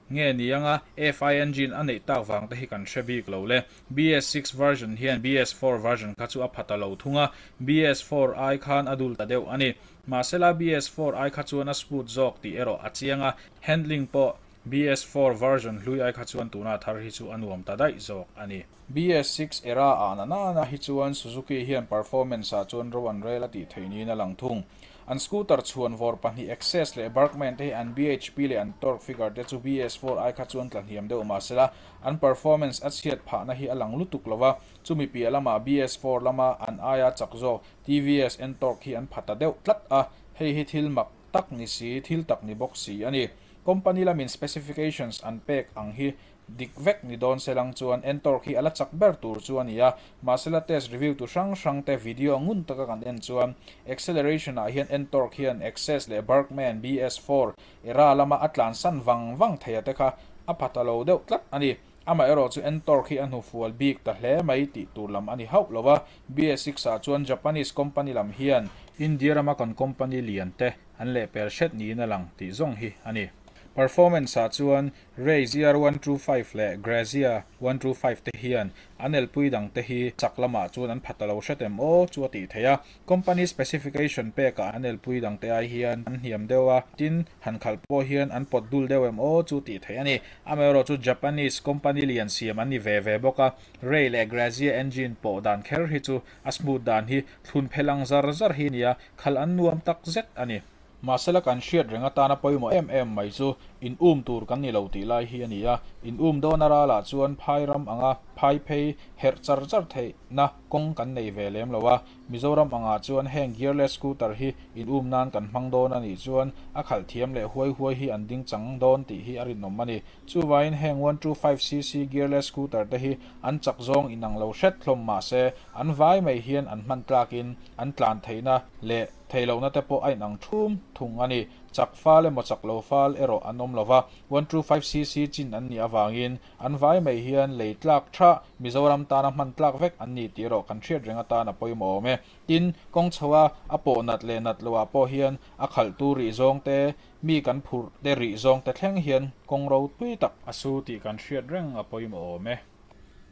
Nge ni anga FI engine a neih tak vang te hi kan hre bik lo le. BS6 version hian BS4 version kha chu a pha ta lo thung a, BS4 ai khan a dul ta deuh a ni. Mahsela BS4 ai kha chuan a smooth zawk tih erawh a chiang a, handling pawh BS4 version hlui ai kha chuan tuna thar hi chu a nuam ta daih zawk a ni. BS6 era ah na nana hi chuan Suzuki hian performance ah chuan ro an rel a tih theih niin a lang thung. An scooter chhuan vawr pahnih Access leh Burgman te hi an BHP leh an torque figure te chu BS4 ai kha chuan tla hniam deuh mah sela, an performance a chhiat phahna hi a lang lutuk lo va, chumi piah lamah BS4 lama an aia chak zawk TVS Ntorq hi an pha ta deuh tlat a, hei hi thil mak tak ni si, thil tak ni bawk si a ni. Company lamin specifications an pek ang hi Dik vek ni dawn se lang chuan Ntorq hi a la chak ber tur chu a ni a, mahsela test review tu hrang hrang te video ngun taka kan en chuan acceleration ah hian Ntorq hian Access leh Burgman BS4 era lama a tlan san vang vang thei a te kha a pha ta lo deuh tlat a ni. Amaherawh chu Ntorq hi a hnufual bik ta hle mai tih tur lam a ni hauh lo a, BS6 ah chuan Japanese company lam hian India rama kan company lian te an lehpel hret niin a lang tih zawng hi a ni. Performance ah chuan Ray ZR125 leh Grazia 125 te hian an elpui dang te hi chak lamah chuan an pha ta lo hret em aw chu a tih theih a. Company specification pekah an elpui dang te ai hian an hniam deuh a, tin han khalh pawh hian an pawt dul deuh em aw chu tih theih a ni. Amaherawh chu Japanese company lian siam an ni ve ve bawk a, Ray leh Grazia engine pawh dan kher hi chu a smooth dan hi thlun phelh ang zar zar hi nia, khalh an nuam tak zet a ni. Mahsela kan hriat reng atana pawimawh em em mai chu in um tur kan ni lo tih lai hi a ni a, in um dawn a ralah chuan phai ram anga phai phei herh char char theihna kawng kan nei ve lem lo a, Mizoram angah chuan heng gearless scooter hi in um nan kan hmang dawn a nih chuan a khalh thiam leh huai huai hi an ding chang dawn tih hi a rinawm a ni. Chuvangin heng 125cc gearless scooter te hi an chak zawng inang lo hret hlawm mahse an vai mai hian an hman tlakin an tlan theihna leh Theih lohna te pawh a inang thum thung a ni. Chak fal emaw chak lo fal erawh an awm lova, 125cc chin an nih avangin an vai mai hian lei tlak tha Mizoram tana hman tlak vek an ni tih erawh kan hriat reng atan a pawimawh awm e. Tin, kawng chho a a pawh nat leh nat loh ah pawh hian a khalhtu rih zawng te, mi kan phurh te rih zawng te thleng hian kawng ro tui tak a su tih kan hriat reng a pawimawh awm e.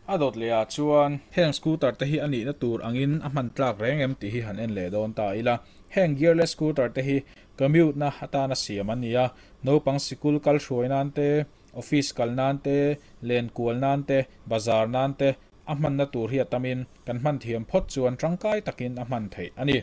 A dawt leh ah chuan heng scooter te hi a nihna tur angin a hman tlak reng em tih hi han en leh dawn ta ila. Heng gearless scooter te hi commute na atana siam an ni a, naupang sikul kal hruai nan te, office kal nan te, len kual nan te, bazar nan te a hmanna tur hi a tamin kan hman thiam phawt chuan tangkai takin a hman theih a ni.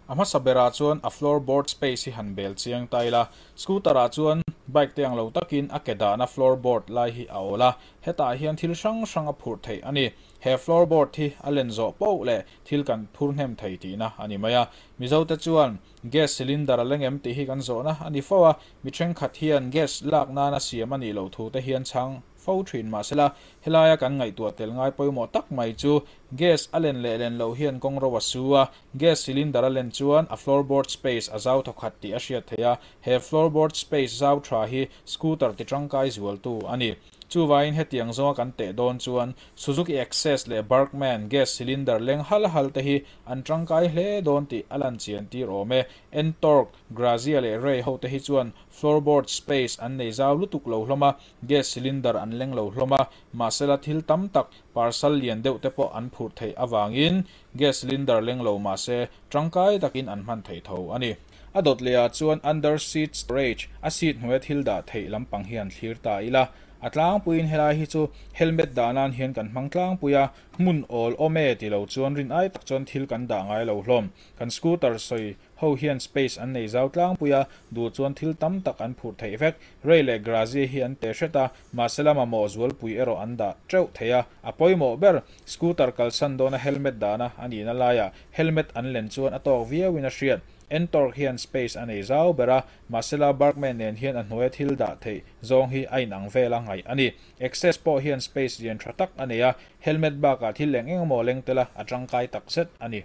A hmasa berah chuan a floor board space hi han bel chiang ta ila, scooter ah chuan bike te ang lo takin a ke dahna floor board lai hi a awl a, hetah hian thil hrang hrang a phurh theih a ni. He floor board hi a len zawh poh leh thil kan phur hnem thei tihna a ni mai a. Mizo te chuan gas cylinder a leng em tih hi kan zawhna a ni fo a, mi thenkhat hian gas lak nana siam a nih loh thu te hian chhang fo thin mahsela helaia kan ngaihtuah tel ngai pawimawh tak mai chu gas a len leh len loh hian kawng ro a su a, Gas cylinder a len chuan a floorboard space a zau thawkhat tih a hriat theih a, he floorboard space zau tha hi scooter ti tangkai zualtu a ni. Chuvangin hetiang zawnga kan teh dawn chuan Suzuki Access leh Burgman gas cylinder leng hal hal te hi an tangkai hle dawn tih a lan chian tir awm e. Ntorq, Grazia leh Ray ho te hi chuan floorboard space an nei zau lutuk lo hlawm a, gas cylinder an leng lo hlawm a, mahsela thil tam tak parcel lian deuh te pawh an phurh theih avangin gas cylinder leng lo mahse tangkai takin an hman theih tho a ni. A dawt leh ah chuan under seat storage, a seat hnuaia thil dah theih lampang hi an thlir ta ila. A tlangpuiin helai hi chu helmet dah nan hian kan hmang tlangpui a, hmun awl awm e ti lo chuan rin ai tak chuan thil kan dah ngai lo hlawm. Kan scooter sawi ho hian space an nei zau tlangpui a, duh chuan thil tam tak an phurh theih vek. Ray leh Grazie hi an te hret a, mahse la mamawh zualpui erawh an dah teuh thei a. A pawimawh ber, scooter kalsan dawna helmet dahna a nihna laiah helmet an len chuan a tawk viauin a hriat. Ntorq hian space a nei zau ber a, mahsela Burgman nen hian a hnuaia thil dah theih zawng hi a inang vel a ngaih a ni. Access pawh hian space lian tha tak a nei a, helmet bakah thil eng eng emaw leng tel a, a tangkai tak zet a ni.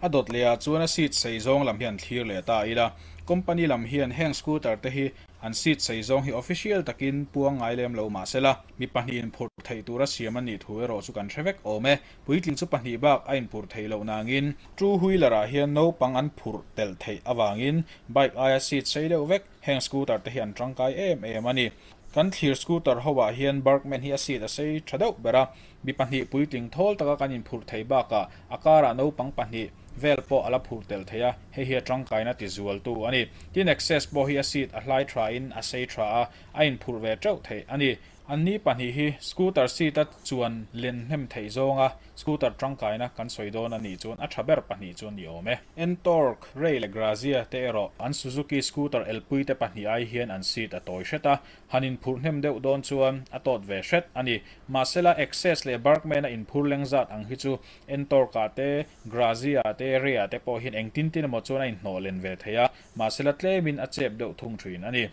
A dawt leh ah chuan a seat sei zawng lam hian thlir leh ta ila, company lam hian heng scooter te hi an seat sei zawng hi official takin puang ngai lem lo mahsela mi pahnih inphurh theih tura siam a nih thu erawh chu kan hre vek awm e. Puitling chu pahnih bak a inphurh theih loh nangin two wheeler ah hian naupang an phurh telh theih avangin bike aia seat sei deuh vek heng scooter te hi an tangkai em em a ni. Kan thlir scooter ho ah hian Burgman hi a seat a sei tha deuh ber a, mi pahnih puitling thawl taka kan inphurh thei bakah a karah naupang pahnih vel pawh a la phurh telh thei a, hei hi a tangkaina ti zualtu a ni. Tin Access pawh hi a seat a hlai tha in a sei tha a, a inphurh ve teuh theih a ni. Anni pahnih hi scooter seat a chuan len hnem theih zawnga scooter tangkaina kan sawi dawn a nih chuan a tha ber pahnih chu a ni awm e. Ntorq, Ray leh Grazia te erawh an Suzuki scooter elpui te pahnih ai hian an seat a tawi hret a, han inphurh hnem deuh dawn chuan a tawt ve hret a ni. Mahsela Access leh Burgman a inphur leng zat ang hi chu Ntorq ah te, Grazia ah te, Ray ah te pawh hian engtin tin emaw chuan a inhnawh len ve thei a, mahsela tlemin a chep deuh thung thin a ni.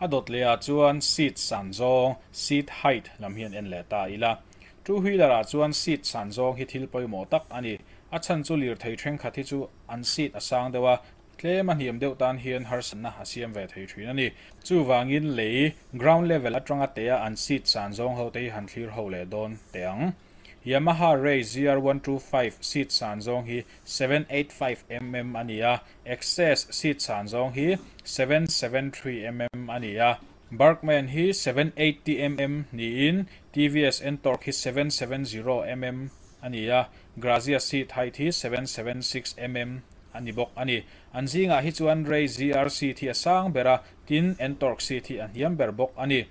A dawt leh ah chuan seat san zawng, seat height, lam hi an en leh ta ila. Two wheeler ah chuan seat san zawng hi thil pawimawh tak a ni. A chhan chu lirthei thenkhat hi chu an seat a sang deuh a, tlem a hniam deuh tan hian harsatna a siam ve thei thin a ni. Chuvangin lei, ground level, atanga tea an seat san zawng ho te hi han thlir ho leh dawn teh ang. Yamaha Ray ZR125 seat san zawng hi 785 mm a ni a, Access seat san zawng hi 773 mm a ni a, Burgman hi 780 mm niin TVS Ntorq hi 770 mm a ni a, Grazia seat height hi 776 mm a ni bawk a ni. An zingah hi chuan Ray ZR seat hi a sang ber a, tin Ntorq seat hi a hniam ber bawk a ni.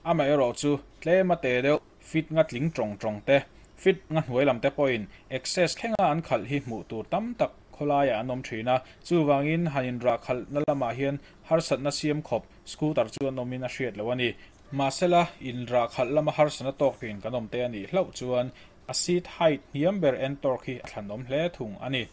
Amaherawhchu tlem a te deuh. Fit nga tling tawng tawng te, fit nga hnuai lam te pawhin access thlenga an khalh hi hmuh tur tam tak khawlaiah an awm thin a, chuvangin han inrah khalhna lamah hian harsatna siam khawp scooter chu an awmin a hriat loh a ni. Mahsela, inrah khalh lama harsatna tawk thin kan awm te a nih hlauh chuan a seat height hniam ber Ntorq hi a thlanawm hle thung a ni.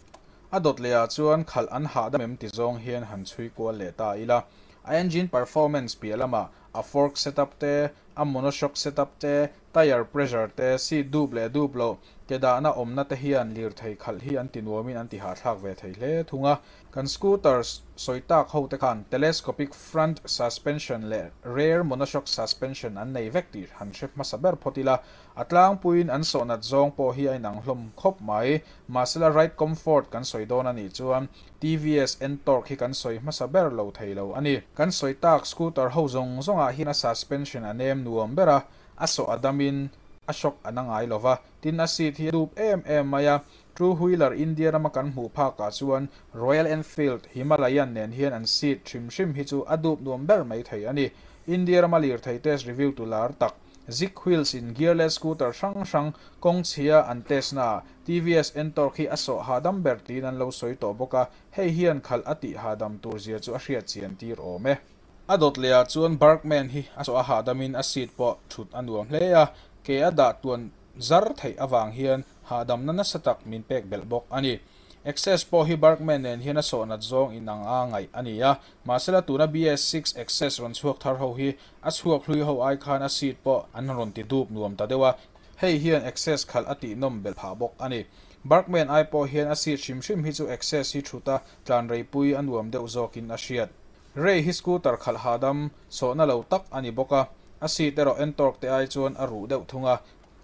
A dawt lehah chuan khalh an hahdam em ti zawng hian han chhui kual leh ta ila, a engine performance piah lamah a fork setup te, a monoshock setup te, tyre pressure te, seat dup leh dup loh, ke dahna awmna te hian lirthei khalh hi an ti nuamin an ti hahthlak ve thei hle thung a. Kan scooters sawi tak ho te khan telescopic front suspension leh rear monoshock suspension an nei vek tih han hre hmasa ber phawt ila, a tlangpuiin an sawhnat zawng pawh hi a inang hlawm khawp mai. Mahsela ride comfort kan sawi dawn a nih chuan TVS Ntorq hi kan sawi hmasa ber lo thei lo a ni. Kan sawi tak scooter ho zawng zawngah hian a suspension a nem nuam ber a, a sawh a damin a shock a na ngai lo va, tin a seat hi a dup em em mai a. Two wheeler India rama kan hmuh phakah chuan Royal Enfield Himalayan nen hian an seat hrim hrim hi chu a dup nuam ber mai thei a ni. India rama lirthei test review tu lar tak Zik Wheels in gearless scooter hrang hrang kawng chhia an test naah TVS Ntorq hi a sawh hahdam ber tiin an lo sawi tawh bawk a, hei hian khalh a tih hahdam tur zia chu a hriat chian tir awm e. A dawt leh ah chuan Burgman hi a sawh a hahdamin a seat pawh thut a nuam hle a, ke a dah tuan zar theih avang hian hahdamna nasa tak min pek belh bawk a ni. Access pawh hi Burgman nen hian a sawh nat zawng inang a ngaih a ni a, mahsela tuna BS6 Access rawn chhuak thar ho hi a chhuak hlui ho ai khan a seat pawh an rawn ti dup nuam ta deuh a, Hei hian Access khalh a tihnawm belh phah bawk a ni. Burgman ai pawh hian a seat hrim hrim hi chu Access hi thut a, tlan reipui a nuam deuh zawkin a hriat. Ray hi scooter khalh hahdam sawhna lo tak a ni bawk a. A seat erawh Ntorq te ai chuan a ruh deuh thung a,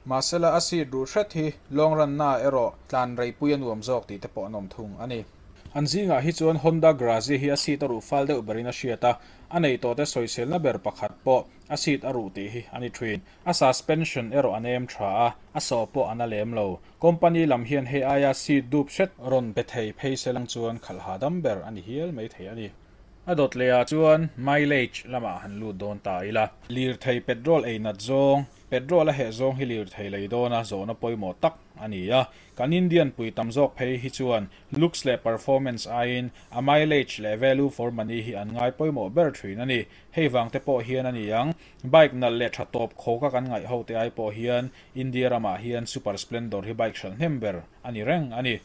mahsela a seat ruh hret hi long run naah erawh tlan rei pui a nuam zawk tih te pawh an awm thung a ni. An zingah hi chuan Honda Grazia hi a seat a ruh fal deuh berin a hriat a, a nei tawhte sawiselna ber pakhat pawh a seat a ruh tih hi a ni thin. A suspension erawh a nem tha a, a sawh pawh a na lem lo. Company lam hian hei aia seat dup hret rawn pe thei phei se lang chuan khalh hahdam ber a ni hial mai thei a ni. A dawt leh ah chuan mileage lamah han lut dawn ta ila. Lirthei petrol ei nat zawng, petrol a heh zawng hi lirthei lei dawna zawhna pawimawh tak a ni a. Kan Indian pui tam zawk phei hi chuan looks leh performance aiin a mileage leh value for money hi an ngai pawimawh ber thin a ni. Hei vang te pawh hian a ni ang, bike nalh leh tha tawp khawka kan ngaih ho te ai pawh hian India ramah hian Super Splendor hi bike hralh hnem ber a ni reng a ni.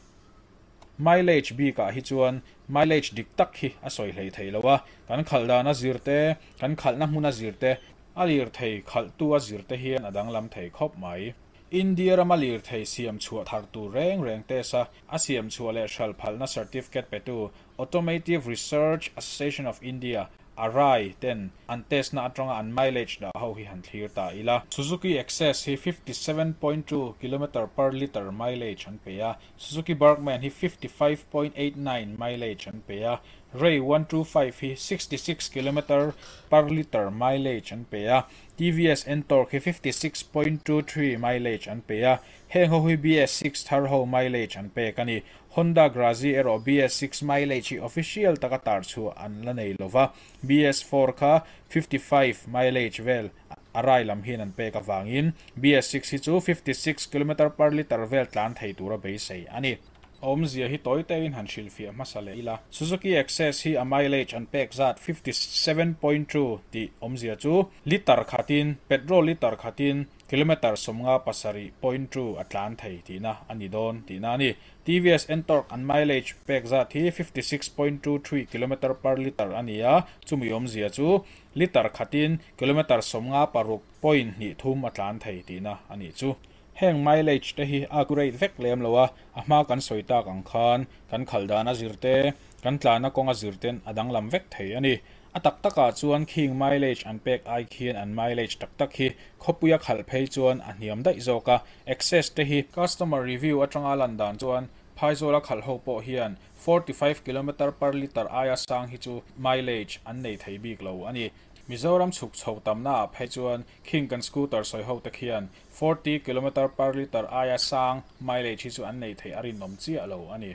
Mileage bikah hi chuan mileage dik tak hi a sawi hlei thei lo a, kan khalh dan a zir te, kan khalhna hmun a zir te, a lirthei khalhtu a zir te hian a danglam thei khawp mai. India rama lirthei siam chhuah thar tur reng reng test a, a siam chhuah leh hralh phalna certificate petu Automotive Research Association of India, ARAI, ten an test na atanga an mileage dah ho hi han thlir ta ila. Suzuki Access hi 57.2 kilometer per litre mileage an pe a, Suzuki Burgman hi 55.89 mileage an pe a, Ray 125 hi 66 kilometer per litre mileage an pe a, TVS Ntorq hi 56.23 mileage an pe a, heng ho hi BS6 thar ho mileage an pek a ni. Honda Grazia erawh BS6 mileage hi official taka tar chhuah an la nei lova, BS4 kha 55 mileage vel a rai lam hian an pek avangin BS6 hi chu 56 kilometer per litre vel tlan thei tura beisei a ni. A awmzia hi tawi teuhin han hrilhfiah hmasa leh ila. Suzuki Access hi a mileage an pek zat 57.2 tih awmzia chu litre khatin, petrol litre khatin, Kilometre 57.2 a tlan thei tihna a ni dawn tihna a ni. TVS Ntorq an mileage pek zat hi 56.23 kilometre per litre a ni a, chumi awmzia chu litre khatin kilometre 56.23 a tlan thei tihna a nih chu. Heng mileage te hi a accurate vek lem lo a, a hma kan sawi tak ang khan kan khalh dan a zir te, kan tlana kawng a zir ten a danglam vek thei a ni. A tak takah chuan khing mileage an pek ai khian an mileage tak tak hi khawpuia khalh phei chuan a hniam daih zawk a, Access te hi. Customer review atanga lan dan chuan Phaizawla khalh ho pawh hian 45 kilometer per litre aia sang hi chu mileage an nei thei bik lo a ni. Mizoram chhuk chho tamna ah phei chuan khing kan scooter sawi ho te khian 40 kilometer per litre aia sang mileage hi chu an nei thei a rinawm chiah lo a ni.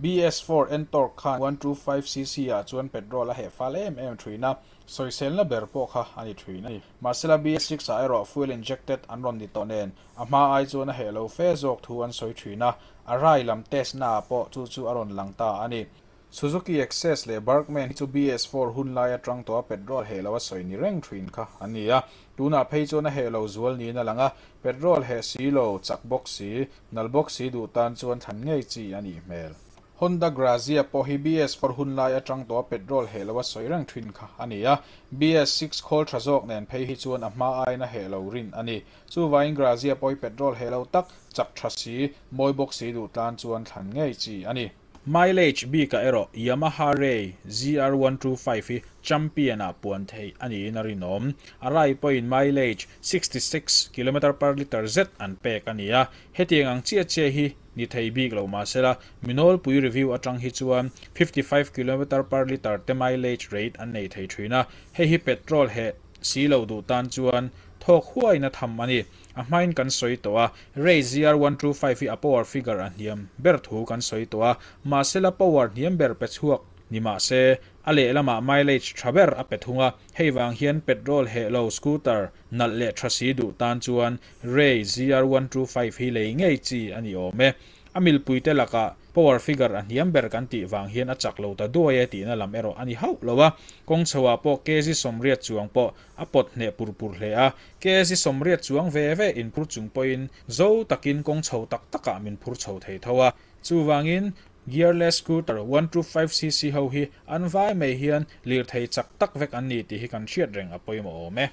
BS4 Ntorq khan 125cc ah chuan petrol a heh fal em em thin a, sawiselna ber pawh kha a ni thin a ni. Mahsela BS6 ah erawh fuel injected an rawn ni tawh nen, a hma ai chuan a heh lo fe zawk thu an sawi thin a, a rai lam test na ah pawh chu chu a rawn lang ta a ni. Suzuki Access leh Burgman hi chu BS4 hun lai atang tawha petrol heh lo a sawi ni reng thin kha an ni a, tunah phei chuan a heh lo zual niin a lang a, petrol heh si lo, chak bawk si, Nal bawk si duh tan chuan thlan ngei chi a nih hmel. Honda Grazia pawh hi BS4 hun lai atang tawha petrol heh lo a sawi reng thin kha a ni a, BS6 khawl tha zawk nen phei hi chuan a hma aiin a heh lo rin a ni. Chuvangin Grazia pawh hi petrol heh lo tak, chak tha si, mawi bawk si duh tan chuan thlan ngei chi a ni. Mileage bikah erawh Yamaha Ray ZR125 hi champion ah puan theih a niin a rinawm. A rai pawhin mileage 66 kilometer per litre zet an pek a ni a, hetiang ang chiah chiah hi ni thei bik lo mahsela minawlpui review atang hi chuan 55 kilometer per litre te mileage rate an nei thei thin a, hei hi petrol heh si lo duh tan chuan thawk huaina tham a ni. A hmain kan sawi tawh a, Ray ZR125 hi a power figure a hniam ber thu kan sawi tawh a, mahsela power hniam ber pe chhuak ni mah se, a lehlamah mileage tha ber a pe thung a, hei vang hian petrol heh lo scooter nalh leh tha si duh tan chuan Ray ZR125 hi lei ngei chi a ni awm e. A milpuite lakah power figure a hniam ber kan tih vang hian a chak lo ta duai e tihna lam erawh a ni hauh lo a, kawng chhoah pawh kg 80 chuang pawh A pawt hneh pur pur hle a, kg 80 chuang ve ve inphur chung pawhin zo takin kawng chho tak takah min phur chho thei tho a. Chuvangin, gearless scooter 125cc ho hi an vai mai hian lirthei chak tak vek an ni tih hi kan hriat reng a pawimawh awm e.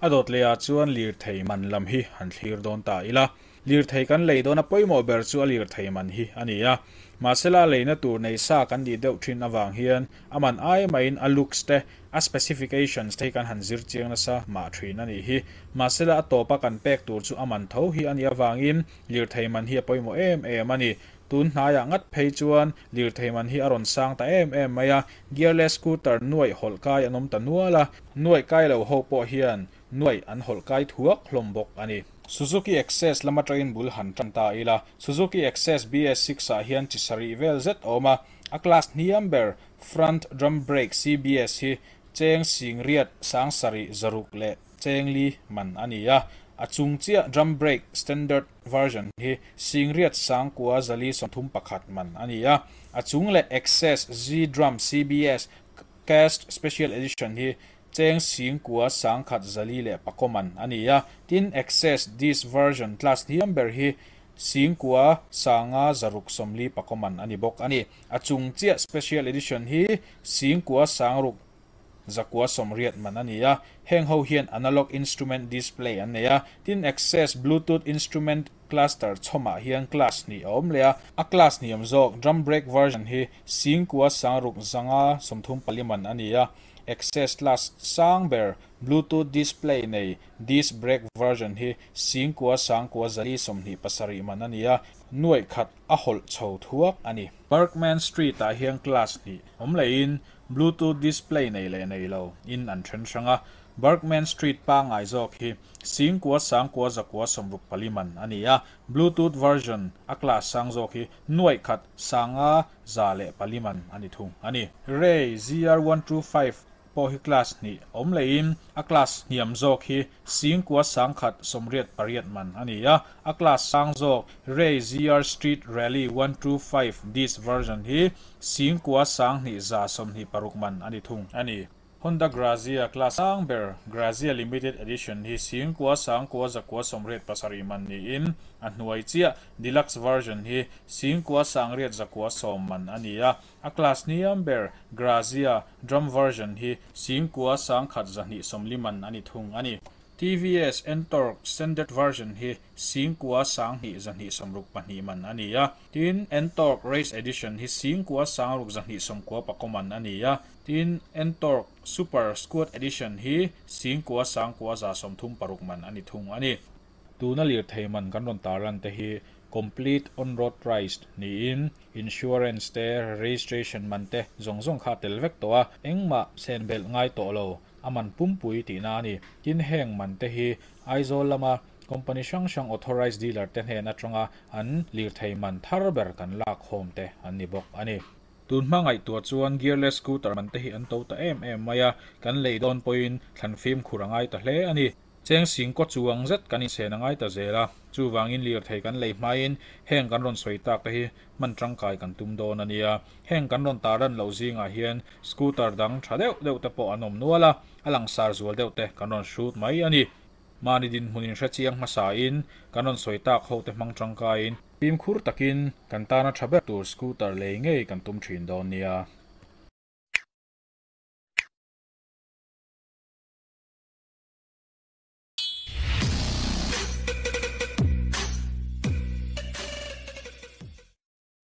A dawt lehah chuan lirthei man lam hi han thlir dawn ta ila. Lirthei kan lei dawn a pawimawh ber chu a lirthei man hi a ni a. Mahsela leina tur nei sa kan nih deuh thin avang hian a man ai mahin a looks te, a specifications te hi kan han zir chiang nasa mah thin a nih hi. Mahsela a tawpa kan pek tur chu a man tho hi a nih avangin lirthei man hi a pawimawh em em a ni. Tun hnaiah ngat phei chuan lirthei man hi a rawn sang ta em em mai a, gearless scooter nuaih hawlh kai an awm ta nual a, nuaih kai lo ho pawh hian nuaih an hawlh kai thuak hlawm bawk a ni. Suzuki Access lama train bul han tan ta ila, Suzuki Access BS6 ah hian chi sarih vel zet a awm a, a class hniam ber front drum brake CBS hi cheng singriat sang sarih zaruk leh cheng li man a ni a, a chung chiah drum brake standard version hi singriat sangkua zali 31 man a ni a, a chung leh Access Z drum CBS Cast Special Edition hi cheng singkua sangkhat zali leh pakaw man a ni a, tin Access Disc version class hniam ber hi singkua sanga zaruk sawmli pakaw man a ni bawk a ni. A chung chiah Special Edition hi singkua sangruk zakua sawmriat man a ni a, heng ho hian analog instrument display an nei a, tin Access Bluetooth instrument cluster chhawmah hian class hnih a awm leh a, a class hniam zawk drum brake version hi singkua sangruk zanga 34 man a ni a, Access class sang ber Bluetooth display nei disc brake version hi singkua sangkua zali 27 man a ni a, nuaih khat a hawlh chho thuak a ni. Bergman Street ah hian class hnih awm lehin Bluetooth display nei leh nei lo in an then hrang a, Bergman Street pangngai zawk hi singkua sangkua zakua 64 man a ni a, Bluetooth version a class sang zawk hi nuaih khat sanga za leh pali man a ni thung a ni. Ray ZR125 pawh hi class hnih awm lehin a class hniam zawk hi singkua sangkhat 88 man a ni a, a class sang zawk Ray ZR Street Rally 125 disc version hi singkua sanghnih za 26 man a ni thung a ni. Honda Grazia class sang ber Grazia Limited Edition hi singkua sangkua zakua 87 man niin a hnuai chiah Deluxe version hi singkua sangriat zakua 10 man a ni a, a class hniam ber Grazia drum version hi singkua sangkhat zahnih 40 man a ni thung a ni. TVS Ntorq Standard version hi singkua sanghnih zahnih 62 man a ni a, tin Ntorq Race Edition hi singkua sangruk zahnih 94 man a ni a, tin Ntorq Super Squad Edition hi singkua sangkua za 36 man a ni thung a ni. Tuna lirthei man kan rawn tarlan te hi complete on-road price niin insurance te registration man te zawng zawng kha tel vek tawh a, engmah sen belh ngai tawh lo a man pumpui tihna a ni. Tin heng man te hi Aizawl lama company hrang hrang authorized dealer te hnen atanga an lirthei man thar ber kan lak khawm te an ni bawk a ni. Tun hma ngaihtuah chuan gearless scooter man te hi an to ta em em mai a, kan lei dawn pawhin thlan fimkhur a ngai ta hle a ni. Cheng singkaw chuang zet kan insen a ngai ta zel a, chuvangin lirthei kan lei hmain heng kan rawn sawi tak te hi hman tangkai kan tum dawn a nia. Heng kan rawn tarlan loh zingah hian scooter dang tha deuh deuh te pawh an awm nual a, a langsar zual deuh te kan rawn hrut mai a ni. Mahni dinhmun inhre chiang hmasain kan rawn sawi tak ho te hmang tangkaiin fimkhur takin kan tana tha ber tur scooter lei ngei kan tum thin dawn nia.